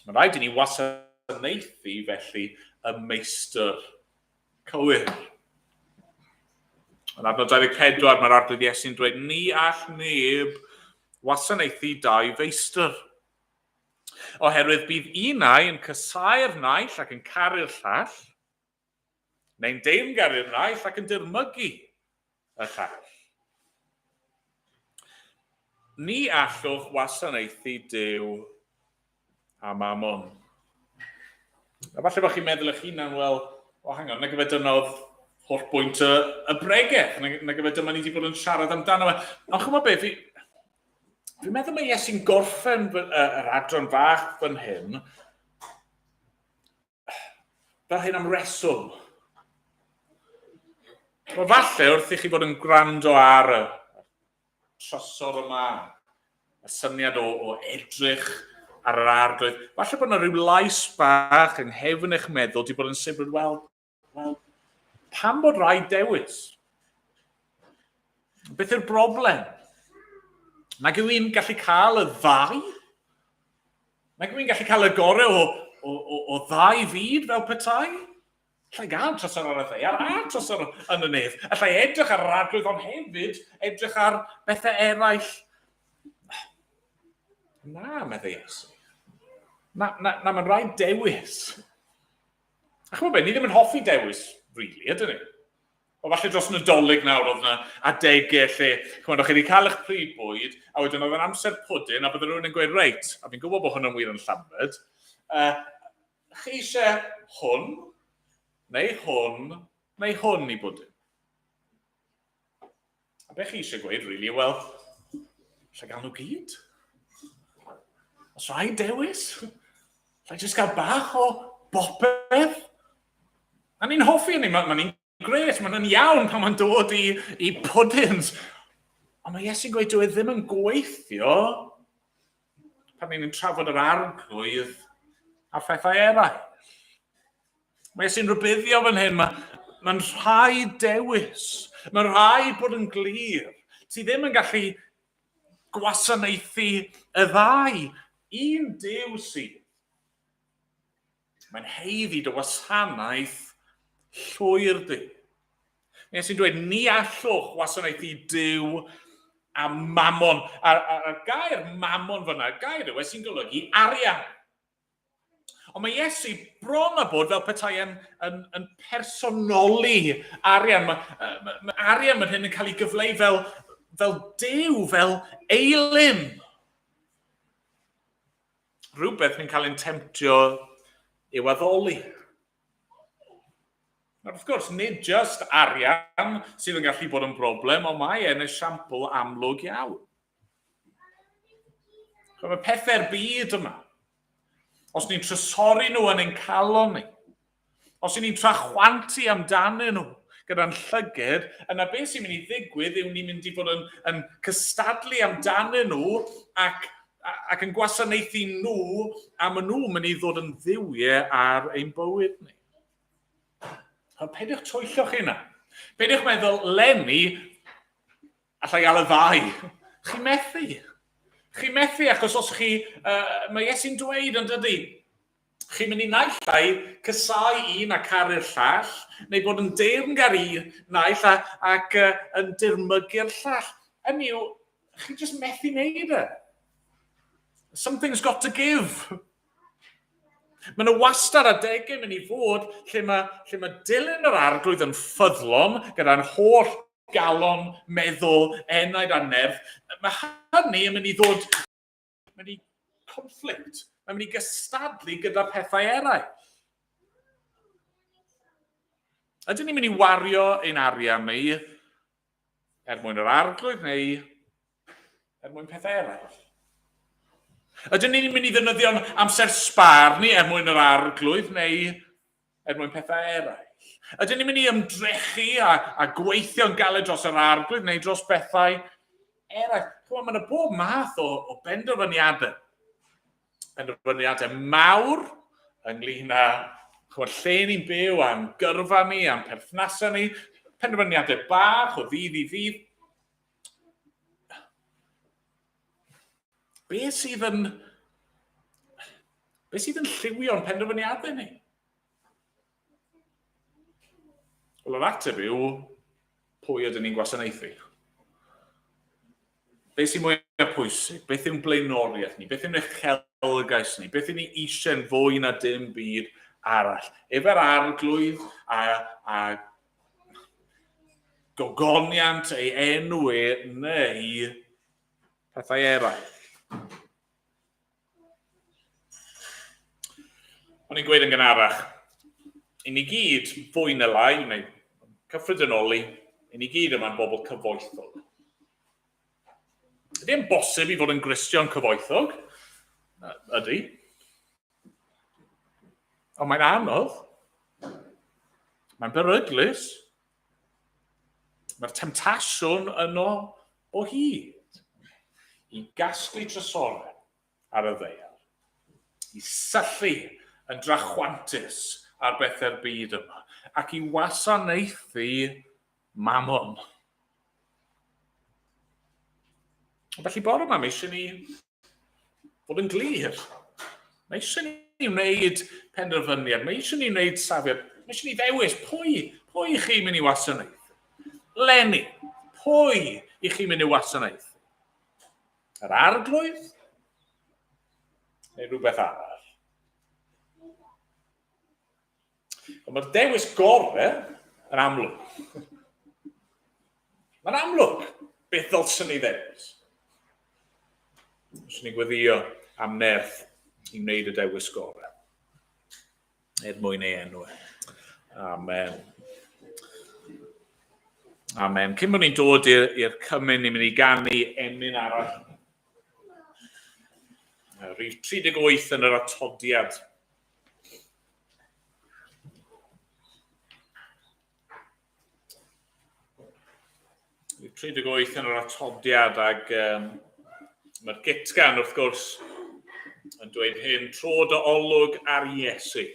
Mae'n rhaid i ni wasanaethu felly y meistr cywir. Yn adnod 24 mae'r arglwydd Iesu'n dweud, ni all neb wasanaethu dau feistr. Oherwydd bydd unau yn casáu'r naill ac yn caru'r llall, Neu'n deyrngar i'r naill ac yn dirmygu y llall. Ni allwch wasanaethu Duw a Mammon. A falle bod chi'n meddwl eich hunan, wel, o hang on, nag yfe dyna oedd holl bwynt y, y bregeth, nag, nag yfe dyma ni wedi bod yn siarad amdano fe. Ond chymod beth, fi, fi'n meddwl mae Iesu'n gorffen yr adran fach fan hyn, fel hyn am reswm. Wel, falle wrth i chi fod yn gwrando ar y trysor yma, y syniad o, o edrych ar yr arglwydd, falle bod yna rhyw lais bach yng nghefn eich meddwl wedi bod yn sibrwd, wel, wel, pam bod rhaid dewis? Beth yw'r broblem? Nag yw i'n gallu cael y ddau? Nag yw i'n gallu cael y gorau o, o, o, o ddau fyd fel petai? Allai gael trysor ar y ddaear a trysor yn y nef. Allai edrych ar yr arglwydd ond hefyd edrych ar bethau eraill. Na, meddai Iesu. Na, na, na mae'n rhaid dewis. A chymod beth, ni ddim yn hoffi dewis, really, ydyn ni? O falle dros Nadolig nawr oedd yna adegau lle, chymod, o'ch chi wedi cael eich pryd bwyd, a wedyn oedd yn amser pwdin, a bydde rhywun yn gweud, reit, a fi'n gwybod bod hwn yn wir yn Llambed, chi eisiau hwn, neu hwn, neu hwn i bwdin. A be chi eisiau gweud, really, wel, lle gael nhw gyd? Os rhaid dewis, lle jyst gael bach o bopeth? A ni'n hoffi hynny, mae'n ma ni'n gret, mae'n iawn pan mae'n dod i, i puddings. Ond mae Iesu'n gweud, dyw e ddim yn gweithio pan ni'n trafod yr arglwydd a phethau eraill. Mae Iesu'n rhybuddio fan hyn, mae'n ma rhaid dewis, mae'n rhaid bod yn glir. Ti ddim yn gallu gwasanaethu y ddau, un Duw sydd. Mae'n heiddi dy wasanaeth llwyr di. Mae Iesu'n dweud, ni allwch wasanaethu Duw a mamon. A'r a, a gair mamon fyna, gair yw e sy'n golygu arian. Ond mae Iesu bron a bod fel petai yn, yn, yn personoli arian. Mae, mae, mae arian fan hyn yn cael ei gyfleu fel, fel Duw, fel eilun. Rhywbeth ni'n cael ein temtio i'w addoli. Nawr, wrth gwrs, nid just arian sydd yn gallu bod yn broblem, ond mae e'n esiampl amlwg iawn. Mae pethau'r byd yma. Os ni'n trysori nhw yn ein calon ni, os ni'n trachwantu amdanyn nhw gyda'n llyged, yna beth sy'n mynd i ddigwydd yw ni'n mynd i fod yn, yn cystadlu amdanyn nhw ac, ac yn gwasanaethu nhw, a maen nhw'n mynd i ddod yn dduwiau ar ein bywyd ni. Ond peidiwch twyllo chi yna. Peidiwch meddwl, Lenny, Alla i gael y ddau. Chi methu. Chi methu achos os chi, mae Iesu'n dweud yn dydy, chi'n mynd i naill ai cysau un a caru'r llall, neu bod yn deyrngar i naill a, ac yn dirmygu'r llall. Hynny yw, chi jyst methu wneud e. Something's got to give. Mae yna wastad adegau mynd i fod lle mae, lle mae dilyn yr arglwydd yn ffyddlon gyda'n holl galon, meddwl, enaid a nerth. Mae hynny yn mynd i ddod, mynd i conflict, mae'n mynd i gystadlu gyda pethau eraill. Ydyn ni'n mynd i wario ein arian ni er mwyn yr arglwydd neu er mwyn pethau eraill? Ydyn ni'n mynd i ddefnyddio'n amser sbâr ni er mwyn yr arglwydd neu er mwyn pethau eraill? Ydyn ni'n mynd i ymdrechu a, a gweithio'n galed dros yr arglwydd neu dros bethau eraill? Chymod, mae yna bob math o, o benderfyniadau. Penderfyniadau mawr ynglyn â chymod, lle ni'n byw, a'n gyrfa ni, a'n perthnasau ni. Penderfyniadau bach o ddydd i ddydd. Be sydd yn... Be sydd yn lliwio'n penderfyniadau ni? Wel, yr ateb yw, pwy ydyn ni'n gwasanaethu? Beth sy'n mwyaf pwysig? Beth yw'n blaenoriaeth ni? Beth yw'n uchelgais ni? Beth yw'n ni eisiau'n fwy na dim byd arall? Efo'r arglwydd a, a gogoniant ei enw e neu pethau eraill. O'n i'n gweud yn gynharach, i ni gyd, fwy na lai, neu cyffredinoli, i ni gyd yma'n bobl cyfoethog. Ydy e'n bosib i fod yn Gristion cyfoethog? Ydy. Ond mae'n anodd. Mae'n beryglus. Mae'r temtasiwn yno o hyd i gasglu trysorau ar y ddaear, i syllu yn drachwantus ar bethau'r byd yma, ac i wasanaethu Mammon. Felly bore yma, mae eisiau ni fod yn glir. Mae eisiau ni wneud penderfyniad, mae eisiau ni wneud safiad, mae eisiau ni ddewis pwy, pwy i chi'n mynd i wasanaethu. Lenny, pwy i chi'n mynd i wasanaethu? Yr arglwydd? Neu rhywbeth arall? Ond mae'r dewis gorau yn amlwg. Mae'n amlwg beth ddylswn ni ddewis. Os ni'n gweddio am nerth i wneud y dewis gorau. Er mwyn ei enw. E. Amen. Amen. Cyn bod ni'n dod i'r cymun, ni'n mynd i ganu emyn arall. Rhif 38 yn yr atodiad. Rhif 38 yn yr atodiad ac um, mae'r gytgan wrth gwrs yn dweud hyn, tro dy olwg ar Iesu.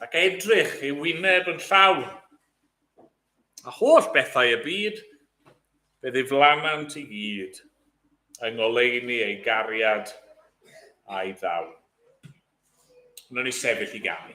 Ac edrych ei wyneb yn llawn. A holl bethau y byd, fe ddiflanant i gyd yng ngoleuni ei gariad a'i ddawn. Wnawn ni sefyll i ganu.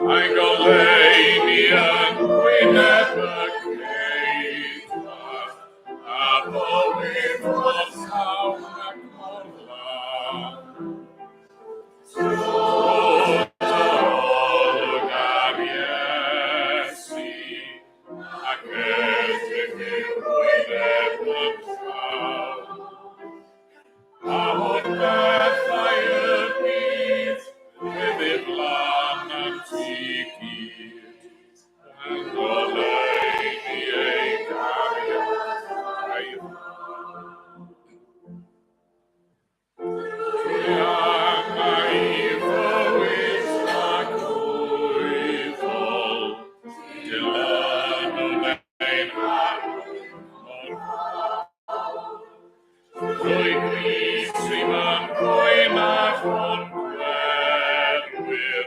A'i goleuni yn wyneb y ceidwad, a bywyd mor llawn ac mor lân. Trwy olwg ar Iesu, ac edrych i'w wyneb yn llawn. A holl bethau y byd, hefyd lan at i gyd, yn goleuni ei gariad a'i ddawn. Trwy angau fywyd tragwyddol, dilynwn ein harwydd mor fawr. Drwy Grist sydd yn fwy na chwncwerwyr,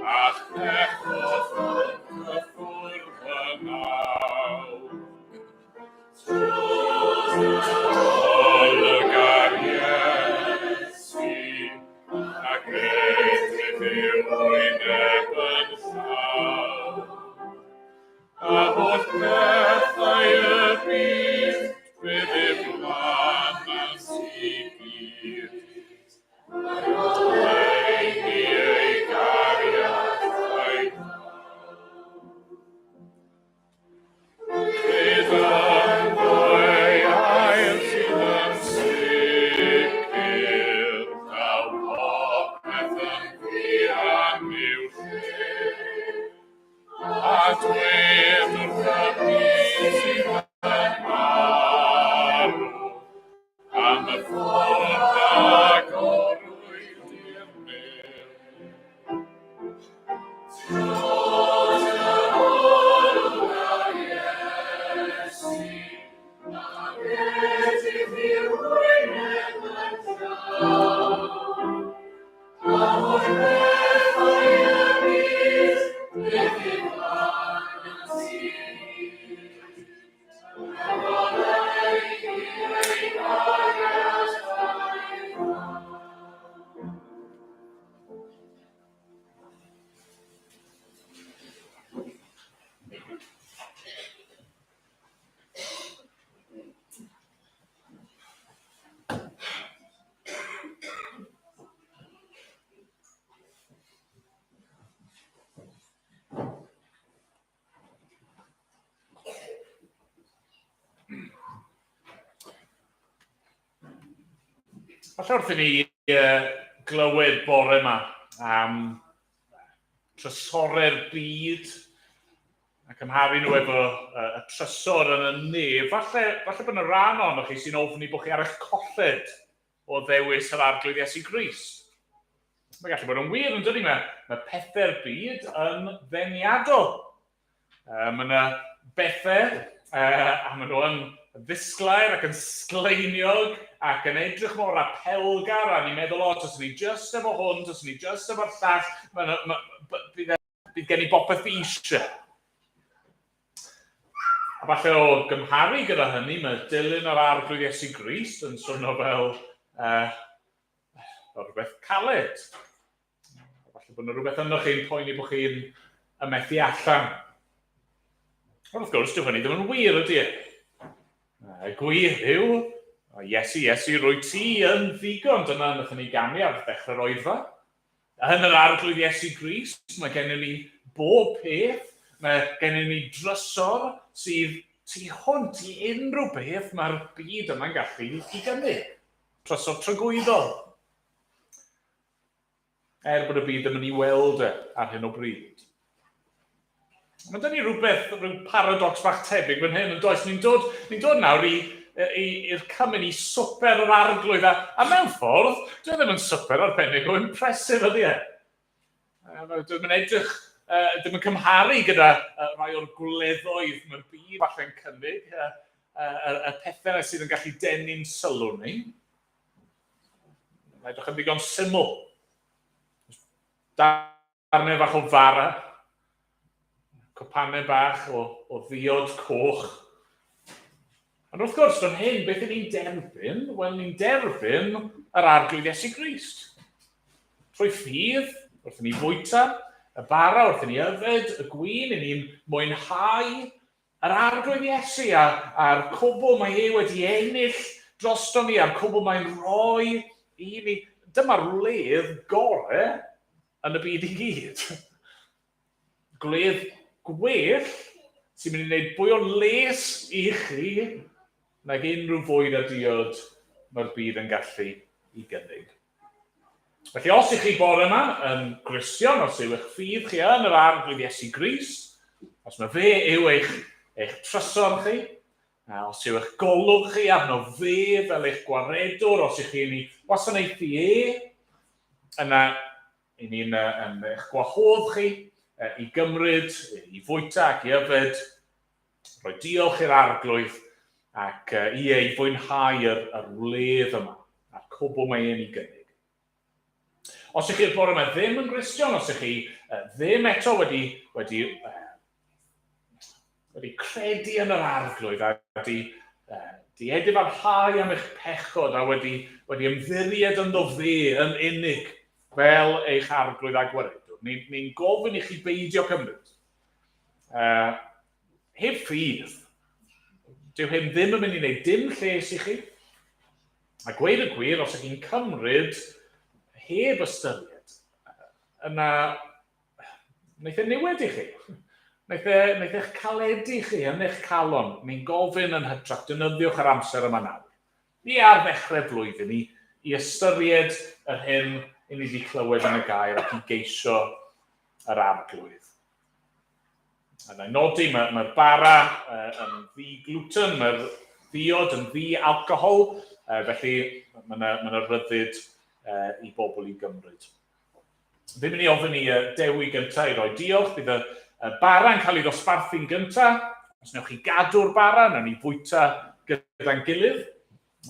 a chrechodd yn cyffwrdd yn awr. Olwg ar Iesu, ac edrych i'w wyneb yn llawn. A holl bethau y byd, fe ddiflanant i gyd. Goleuni ei gariad a'i Bydd ynddo ei air sydd yn sicr, daw popeth yn fuan i'w lle. A dweud wrth y byd sydd yn marw, am y ffordd agorwyd i'r nef. Falle wrth i ni glywed bore yma am trysorau'r byd a cymharu nhw efo y trysor yn y nef, falle, falle bod yna rhan ohonoch chi sy'n ofni bod chi ar eich colled o ddewis yr Arglwydd Iesu Grist. Mae gallu bod yn wir, yn dydy? Mae, mae pethau'r byd yn ddeniadol. Mae yna bethau, a maen nhw yn ddisglair ac yn sgleiniog ac yn edrych mor apelgar, a ni'n meddwl, o, taswn ni just efo hwn, taswn ni just efo'r llall, ma, ma, bydd, e, bydd gen i bopeth fi eisiau. A falle o gymharu gyda hynny, mae dilyn yr Arglwydd Iesu Grist yn swnio fel, fel rhywbeth caled. Falle bod yna rhywbeth yno chi'n poeni bod chi'n ymethu allan. Ond wrth gwrs, dyw hynny ddim yn wir, ydy e? Y gwir yw, Iesu, Iesu, rwy ti yn ddigon. Dyna wnaethon ni ganu ar ddechrau'r oedfa. Yn yr Arglwydd Iesu Grist, mae gennym ni bob peth, mae gennym ni drysor sydd tu hwnt i unrhyw beth mae'r byd yma'n gallu i gynnig. Trysor tragwyddol. Er bod y byd ddim yn ei weld e ar hyn o bryd. Mae dyn ni rhywbeth, rhyw paradox bach tebyg fan hyn, yn does? Ni'n dod, ni dod nawr i, i'r cymun, i swper yr arglwydd, a, a mewn ffordd, dwi e ddim yn swper arbennig o impressive ydy e. Dwi ddim yn edrych, ddim yn cymharu gyda rhai o'r gwleddoedd mae'r byd falle'n cynnig, y, y pethau sydd yn gallu denu'n sylw ni. Mae'n edrych yn ddigon syml. Darnau fach o fara, cwpanau bach o, o ddiod coch. Ond wrth gwrs, fan hyn, beth y'n ni'n derbyn? Wel, ni'n derbyn yr Arglwydd Iesu Grist. Trwy ffydd, wrth i ni fwyta, y bara wrth i ni yfed, y gwin i ni'n mwynhau, yr Arglwydd Iesu a, a'r cwbl mae e wedi ennill drosto ni a'r cwbl mae'n rhoi i ni. Dyma'r wledd gore yn y byd i gyd. Gwledd gwell sy'n mynd i wneud fwy o les i chi nag unrhyw fwyd a diod mae'r byd yn gallu i gynnig. Felly os ych chi bore yma yn Gristion, os yw eich ffydd chi yn yr Arglwydd Iesu Grist, os mae fe yw eich, eich trysor chi, a os yw eich golwg chi arno fe fel eich gwaredwr, os ych chi'n ei wasanaethu e, yna i ni'n yn eich gwahodd chi i gymryd, i fwyta ac i yfed, rhoi diolch i'r Arglwydd ac i ei fwynhau yr, yr wledd yma, a'r cwbl mae e'n ei gynnig. Os ych chi'r bore yma ddim yn Gristion, os ych chi ddim eto wedi, wedi, wedi credu yn yr Arglwydd a wedi di edifarhau am eich pechod a wedi, wedi ymddiried ynddo fe yn unig fel eich Arglwydd a Gwaredwr, ni'n ni gofyn i chi beidio cymryd. Heb ffydd, dyw hyn ddim yn mynd i wneud dim lles i chi. A gweud y gwir, os ydych chi'n cymryd heb ystyried, yna wnaeth e niwed i chi. Wnaeth e, wnaeth eich caledu chi yn eich calon. Ni'n gofyn yn hytrach, defnyddiwch yr amser yma nawr. Ni ar ddechrau blwyddyn i, i ystyried yr hyn i ni wedi clywed yn y gair ac i geisio yr arglwydd. A na i nodi, mae'r mae bara yn ddi-gluten, mae'r ddiod yn ddi-alcohol, felly mae yna mae rhyddid i bobl i gymryd. Fi'n mynd i ofyn i Dewi gyntaf i roi diolch. Bydd y, y bara'n cael ei ddosbarthu'n gyntaf. Os wnewch chi gadw'r bara, wnawn ni fwyta gyda'n gilydd.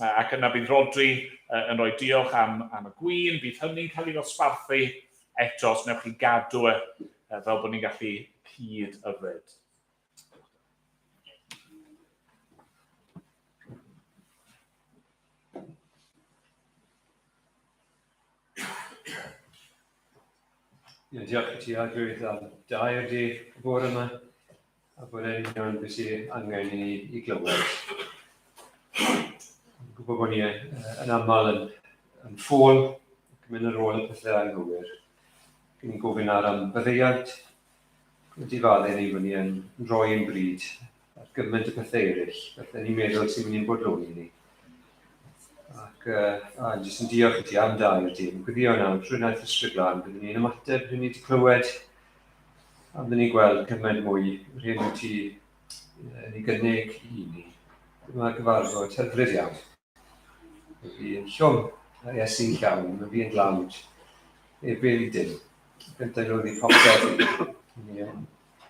Ac yna bydd Rhodri yn rhoi diolch am, am y gwin, bydd hynny'n cael ei ddosbarthu eto os wnewch chi gadw e fel bod ni'n gallu cyd yfed. Ie, diolch i ti, Arglwydd, am dy air di y bore yma, a bod e'n union beth sydd angen i ni i glywed. Yn gwybod bod ni yn aml yn, yn ffôl ac yn mynd ar ôl y pethau anghywir. Ni'n gofyn ar am faddeuant, wedi faddau ni bod ni yn rhoi ein bryd ar gymaint o pethau eraill, pethau ni'n meddwl sy'n mynd i'n bodloni ni. Ac uh, a jyst yn diolch i ti am da i'r dyn. Gwyddio nawr, trwy wnaeth Ysbryd Glân, byddwn ni'n ymateb hyn ni wedi clywed, a byddwn ni'n gweld cymaint mwy yr hyn wyt ti yn ei gynnig i ni. Dyma gyfarfod hyfryd iawn. Mae fi yn llwm, a Iesu'n llawn, mae fi yn dlawd, ebe i dim. Gyntaf roddi popeth i ni.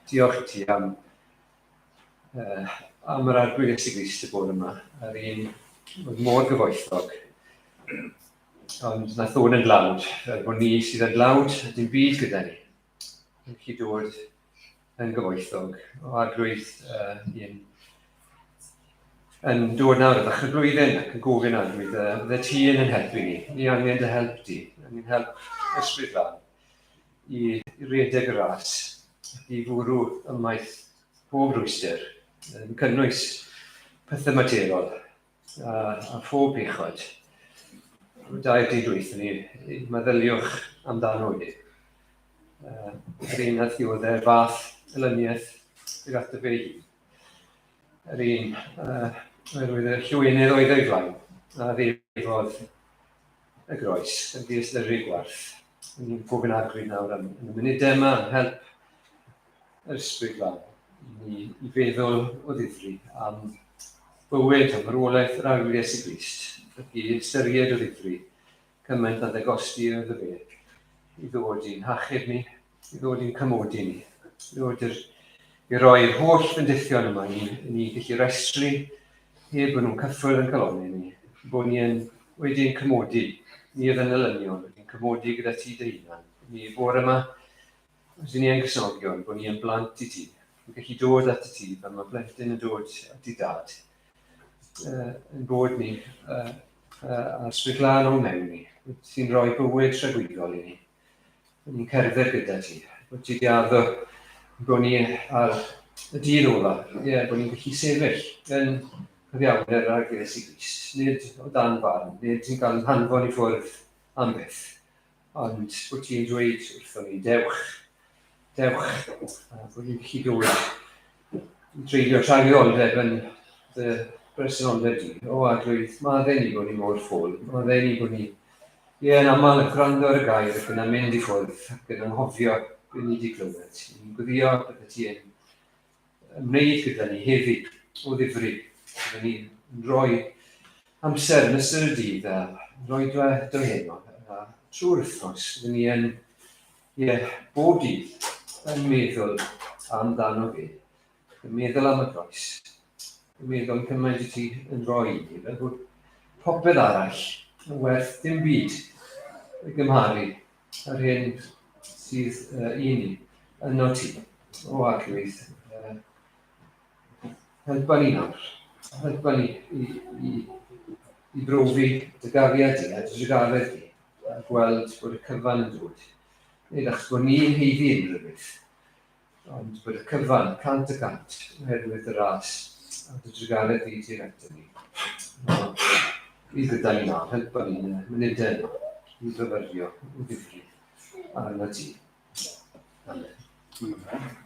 Diolch i ti am uh, am yr Arglwydd Iesu Grist y bore yma, a'r un oedd mor gyfoethog. Ond nath ddod yn dlawd, er bod ni sydd yn dlawd, a dim byd gyda ni. Yn chi dod yn gyfoethog o Arglwydd uh, un. yn dod nawr ar ddechrau blwyddyn ac yn gofyn Arglwydd, fydde ti yn yn helpu ni. Ni angen dy help di. Angen help Ysbryd Glân i redeg y ras, i fwrw ymaith pob rwystr, yn cynnwys pethau materol a, a phob pechod. Dair dydd dwython ni, meddyliwch amdano i. Yr un a ddioddef fath elyniaeth tuag ato fe hun. Yr un, oherwydd y llwynydd oedd o'i flaen, a ddefodd y groes, yn ddiystyru gwarth. Ni'n gofyn Arglwydd nawr am yn y munudau yma, am help yr Ysbryd Glân, i ni i feddwl o ddifri am bywyd, am marwolaeth yr Arglwydd Iesu Grist, ac i ystyried o ddifri cymaint a ddegosti iddo fe i ddod i'n hachub ni, i ddod i'n cymodi ni, i ddod i'r, i roi'r holl fendithion yma i ni, i ni gallu restru heb bod nhw'n cyffwrdd yn calonnau ni, bod ni yn wedi ein cymodi, ni oedd yn elynion, wedi'n cymodi gyda ti dy hunan. Ni bore yma, os ni yn Gristnogion, bod ni yn blant i ti, yn gallu dod at y ti fel mae plentyn yn dod at ei dad, yn bod ni a'r Ysbryd Glân o'n mewn ni, sy'n rhoi bywyd tragwyddol i ni. Ni'n cerdded gyda ti. Bod ti wedi addo bod ni ar y dydd ola, ie, yeah, bod ni'n gallu sefyll yn cyfiawnder ar Iesu Grist, nid o dan farn, nid ti'n cael yn hanfon i ffwrdd am byth, ond bod ti'n dweud wrthon ni, dewch, dewch, a bod ni'n gallu dod i dreulio tragwyddoldeb yn dy bresenoldeb di. O, Arglwydd, maddau ni bod ni mor ffôl, maddau ni bod ni, ie, yn aml yn gwrando ar y gair ac yna mynd i ffwrdd ac yn anghofio beth ni wedi glywed. Ni'n gweddio bydde ti yn ymwneud gyda ni heddi o ddifri. Bydde ni'n rhoi amser yn ystod y dydd a rhoi dwe heno a trwy'r wythnos bydde ni yn Ie, bob dydd, yn meddwl amdano fe, yn meddwl am y groes, yn meddwl cymaint i ti yn rhoi i ni, fel bod popeth arall yn werth dim byd i gymharu yr hyn sydd i ni yno ti. O Arglwydd, helpa ni nawr, helpa ni i, i, i brofi dy gariad di a dy drugaredd di a gweld bod y cyfan yn dod. Nid achos bod ni'n haeddu unrhyw beth, ond bod y cyfan, 100%, oherwydd y ras a dy drugaredd di tuag ato ni. Bydd gyda ni nawr, helpa ni yn y munudau yma i fyfyrio o ddifri arno ti. Amen. Amen.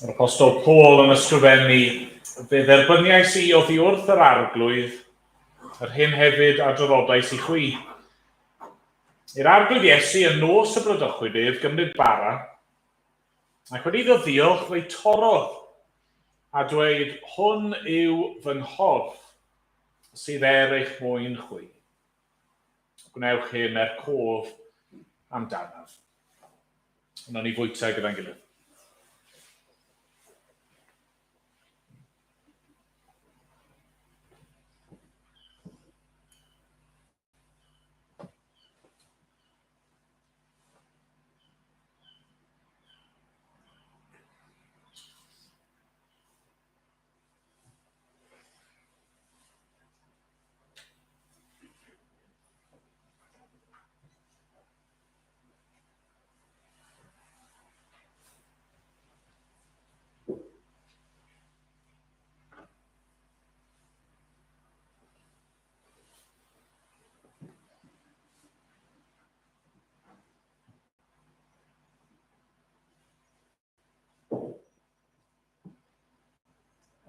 Yr Apostol Paul yn ysgrifennu, fe dderbyniais i oddi wrth yr Arglwydd, yr hyn hefyd a draddodais i chwi. I'r Arglwydd Iesu yn nos y bradychwyd ef gymryd bara, ac wedi iddo ddiolch fe'i torrodd, a dweud, hwn yw fy nghorff sydd er eich mwyn chwi. Gwnewch hyn er cof amdanaf. Wnawn ni fwyta gyda'n gilydd.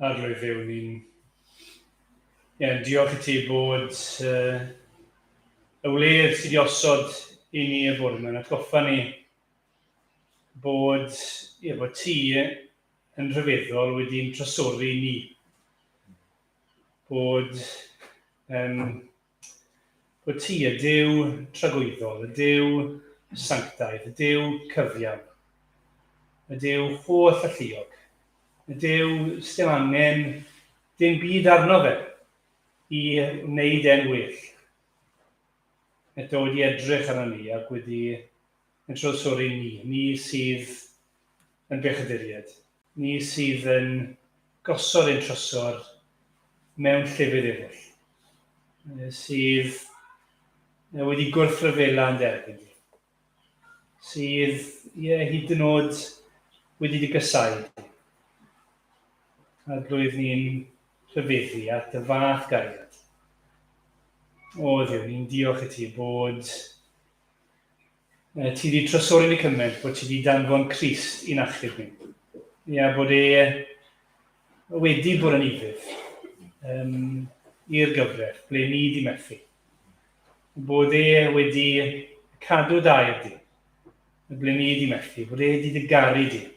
Arglwydd Dduw, ni'n yeah, diolch i ti bod y wledd sydd wedi osod i ni y bore yma, yn atgoffa ni bod, yeah, bod ti yn rhyfeddol wedi'n trysori ni. Bod, um, bod ti y Duw tragwyddol, y Duw sanctaidd, y Duw cyfiawn, y Duw holl alluog, y Duw sdim angen dim byd arno fe i wneud e'n well. Eto wedi edrych arno ni ac wedi yn trosori ni, ni sydd yn bechaduriaid, ni sydd yn gosod ein trysor mewn llefydd eraill, sydd wedi gwrthryfela yn derbyn di, sydd ie, hyd yn oed wedi dy gysau di. Arglwydd ni'n rhyfeddu at y fath gariad. O Dduw, ni'n diolch i ti bod Ti wedi trysori ni cymaint bod ti wedi danfon Crist i'n achub ni. Ia, bod e wedi bod yn ufudd i'r gyfraith, ble ni wedi methu. Bod e wedi cadw dair di, ble ni wedi methu. Bod e wedi dy garu di,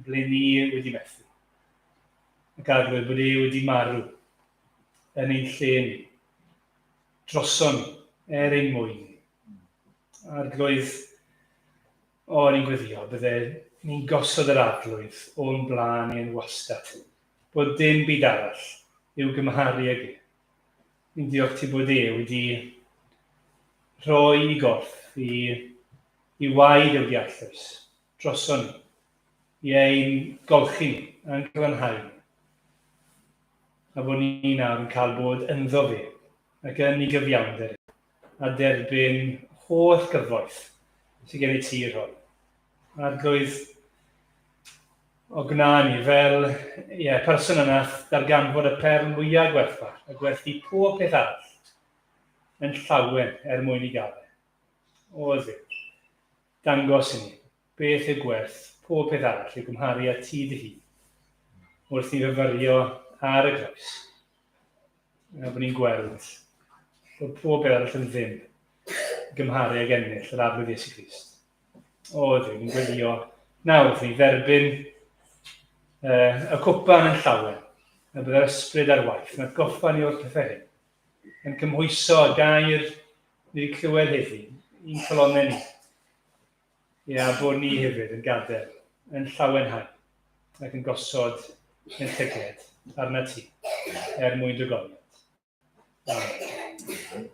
ble ni wedi methu. Ac Arglwydd, bod e wedi marw yn ein lle ni, droson ni, er ein mwyn ni. Arglwydd, o, ni'n gweddio, bydde ni'n gosod yr arglwydd o'n blaen ni yn wastad, bod dim byd arall i'w gymharu ag e. Ni'n diolch ti bod e wedi rhoi i gorff, i, i waed e wedi arllwys droson ni, i ein golchi ni, a'n glanhau ni. A bod ni nawr yn cael bod ynddo fe, ac yn ei gyfiawnder e, a derbyn holl gyfoeth sydd gen i ti i rhoi. Arglwydd, o gwna ni fel ie, person yna darganfod y perl mwyaf gwerthfawr a gwerthu pob peth arall yn llawen er mwyn i gael e. O Dduw, dangos i ni beth yw gwerth pob peth arall i'w gymharu â ti dy hun wrth i fyfyrio ar y groes. A bod ni'n gweld bod pob beth arall yn ddim gymharu ag ennill yr Arglwydd Iesu Grist. O, Dduw, ni'n gweddio nawr wrth ni dderbyn y cwpan yn llawen, a byddai'r ysbryd ar waith, yn atgoffa ni o'r pethau hyn, yn cymhwyso y gair ni wedi clywed heddi, i'n calonnau ni. Ia, bod ni hefyd yn gadael, yn llawenhau ac yn gosod ein llyged arna ti, er mwyn dy goliant. Amen.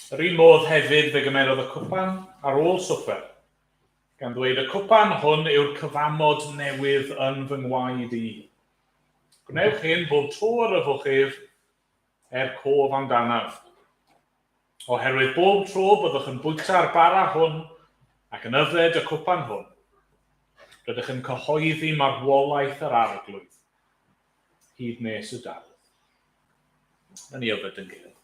Yr un modd hefyd fe gymerodd y cwpan ar ôl swper, gan ddweud y cwpan hwn yw'r cyfamod newydd yn fy ngwaed i. Gwnewch hyn bob tro yr yfwch ef er cof amdanaf. Oherwydd bob tro byddwch yn bwyta'r bara hwn ac yn yfed y cwpan hwn, rydych yn cyhoeddi marwolaeth yr Arglwydd hyd nes y daw. Yn i yfed yn gilydd.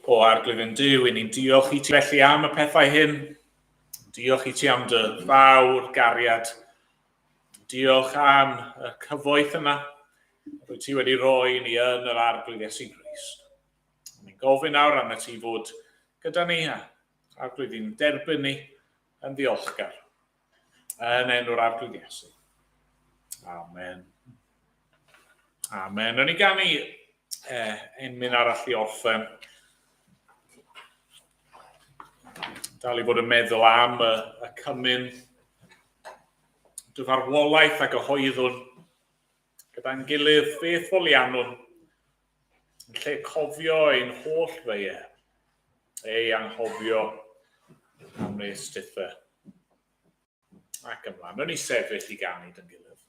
O Arglwydd yn Duw, i ni'n diolch i ti felly am y pethau hyn. Diolch i ti am dy fawr gariad. Diolch am y cyfoeth yna rwy ti wedi rhoi ni yn yr Arglwydd Iesu Grist. Ni'n gofyn nawr am ti fod gyda ni a Arglwydd i'n derbyn ni yn ddiolchgar. Yn enw'r Arglwydd Iesu. Amen. Amen. Rwy'n ni ganu eh, emyn arall i orffen. Dal i fod yn meddwl am y, y cymun, dy farwolaeth a gyhoeddwn, gyda'n gilydd beth foliannwn, yn lle cofio ein holl feie, ei anghofio am nes tithe. Ac ymlaen, rwy'n ni sefyll i ganu dyn gilydd.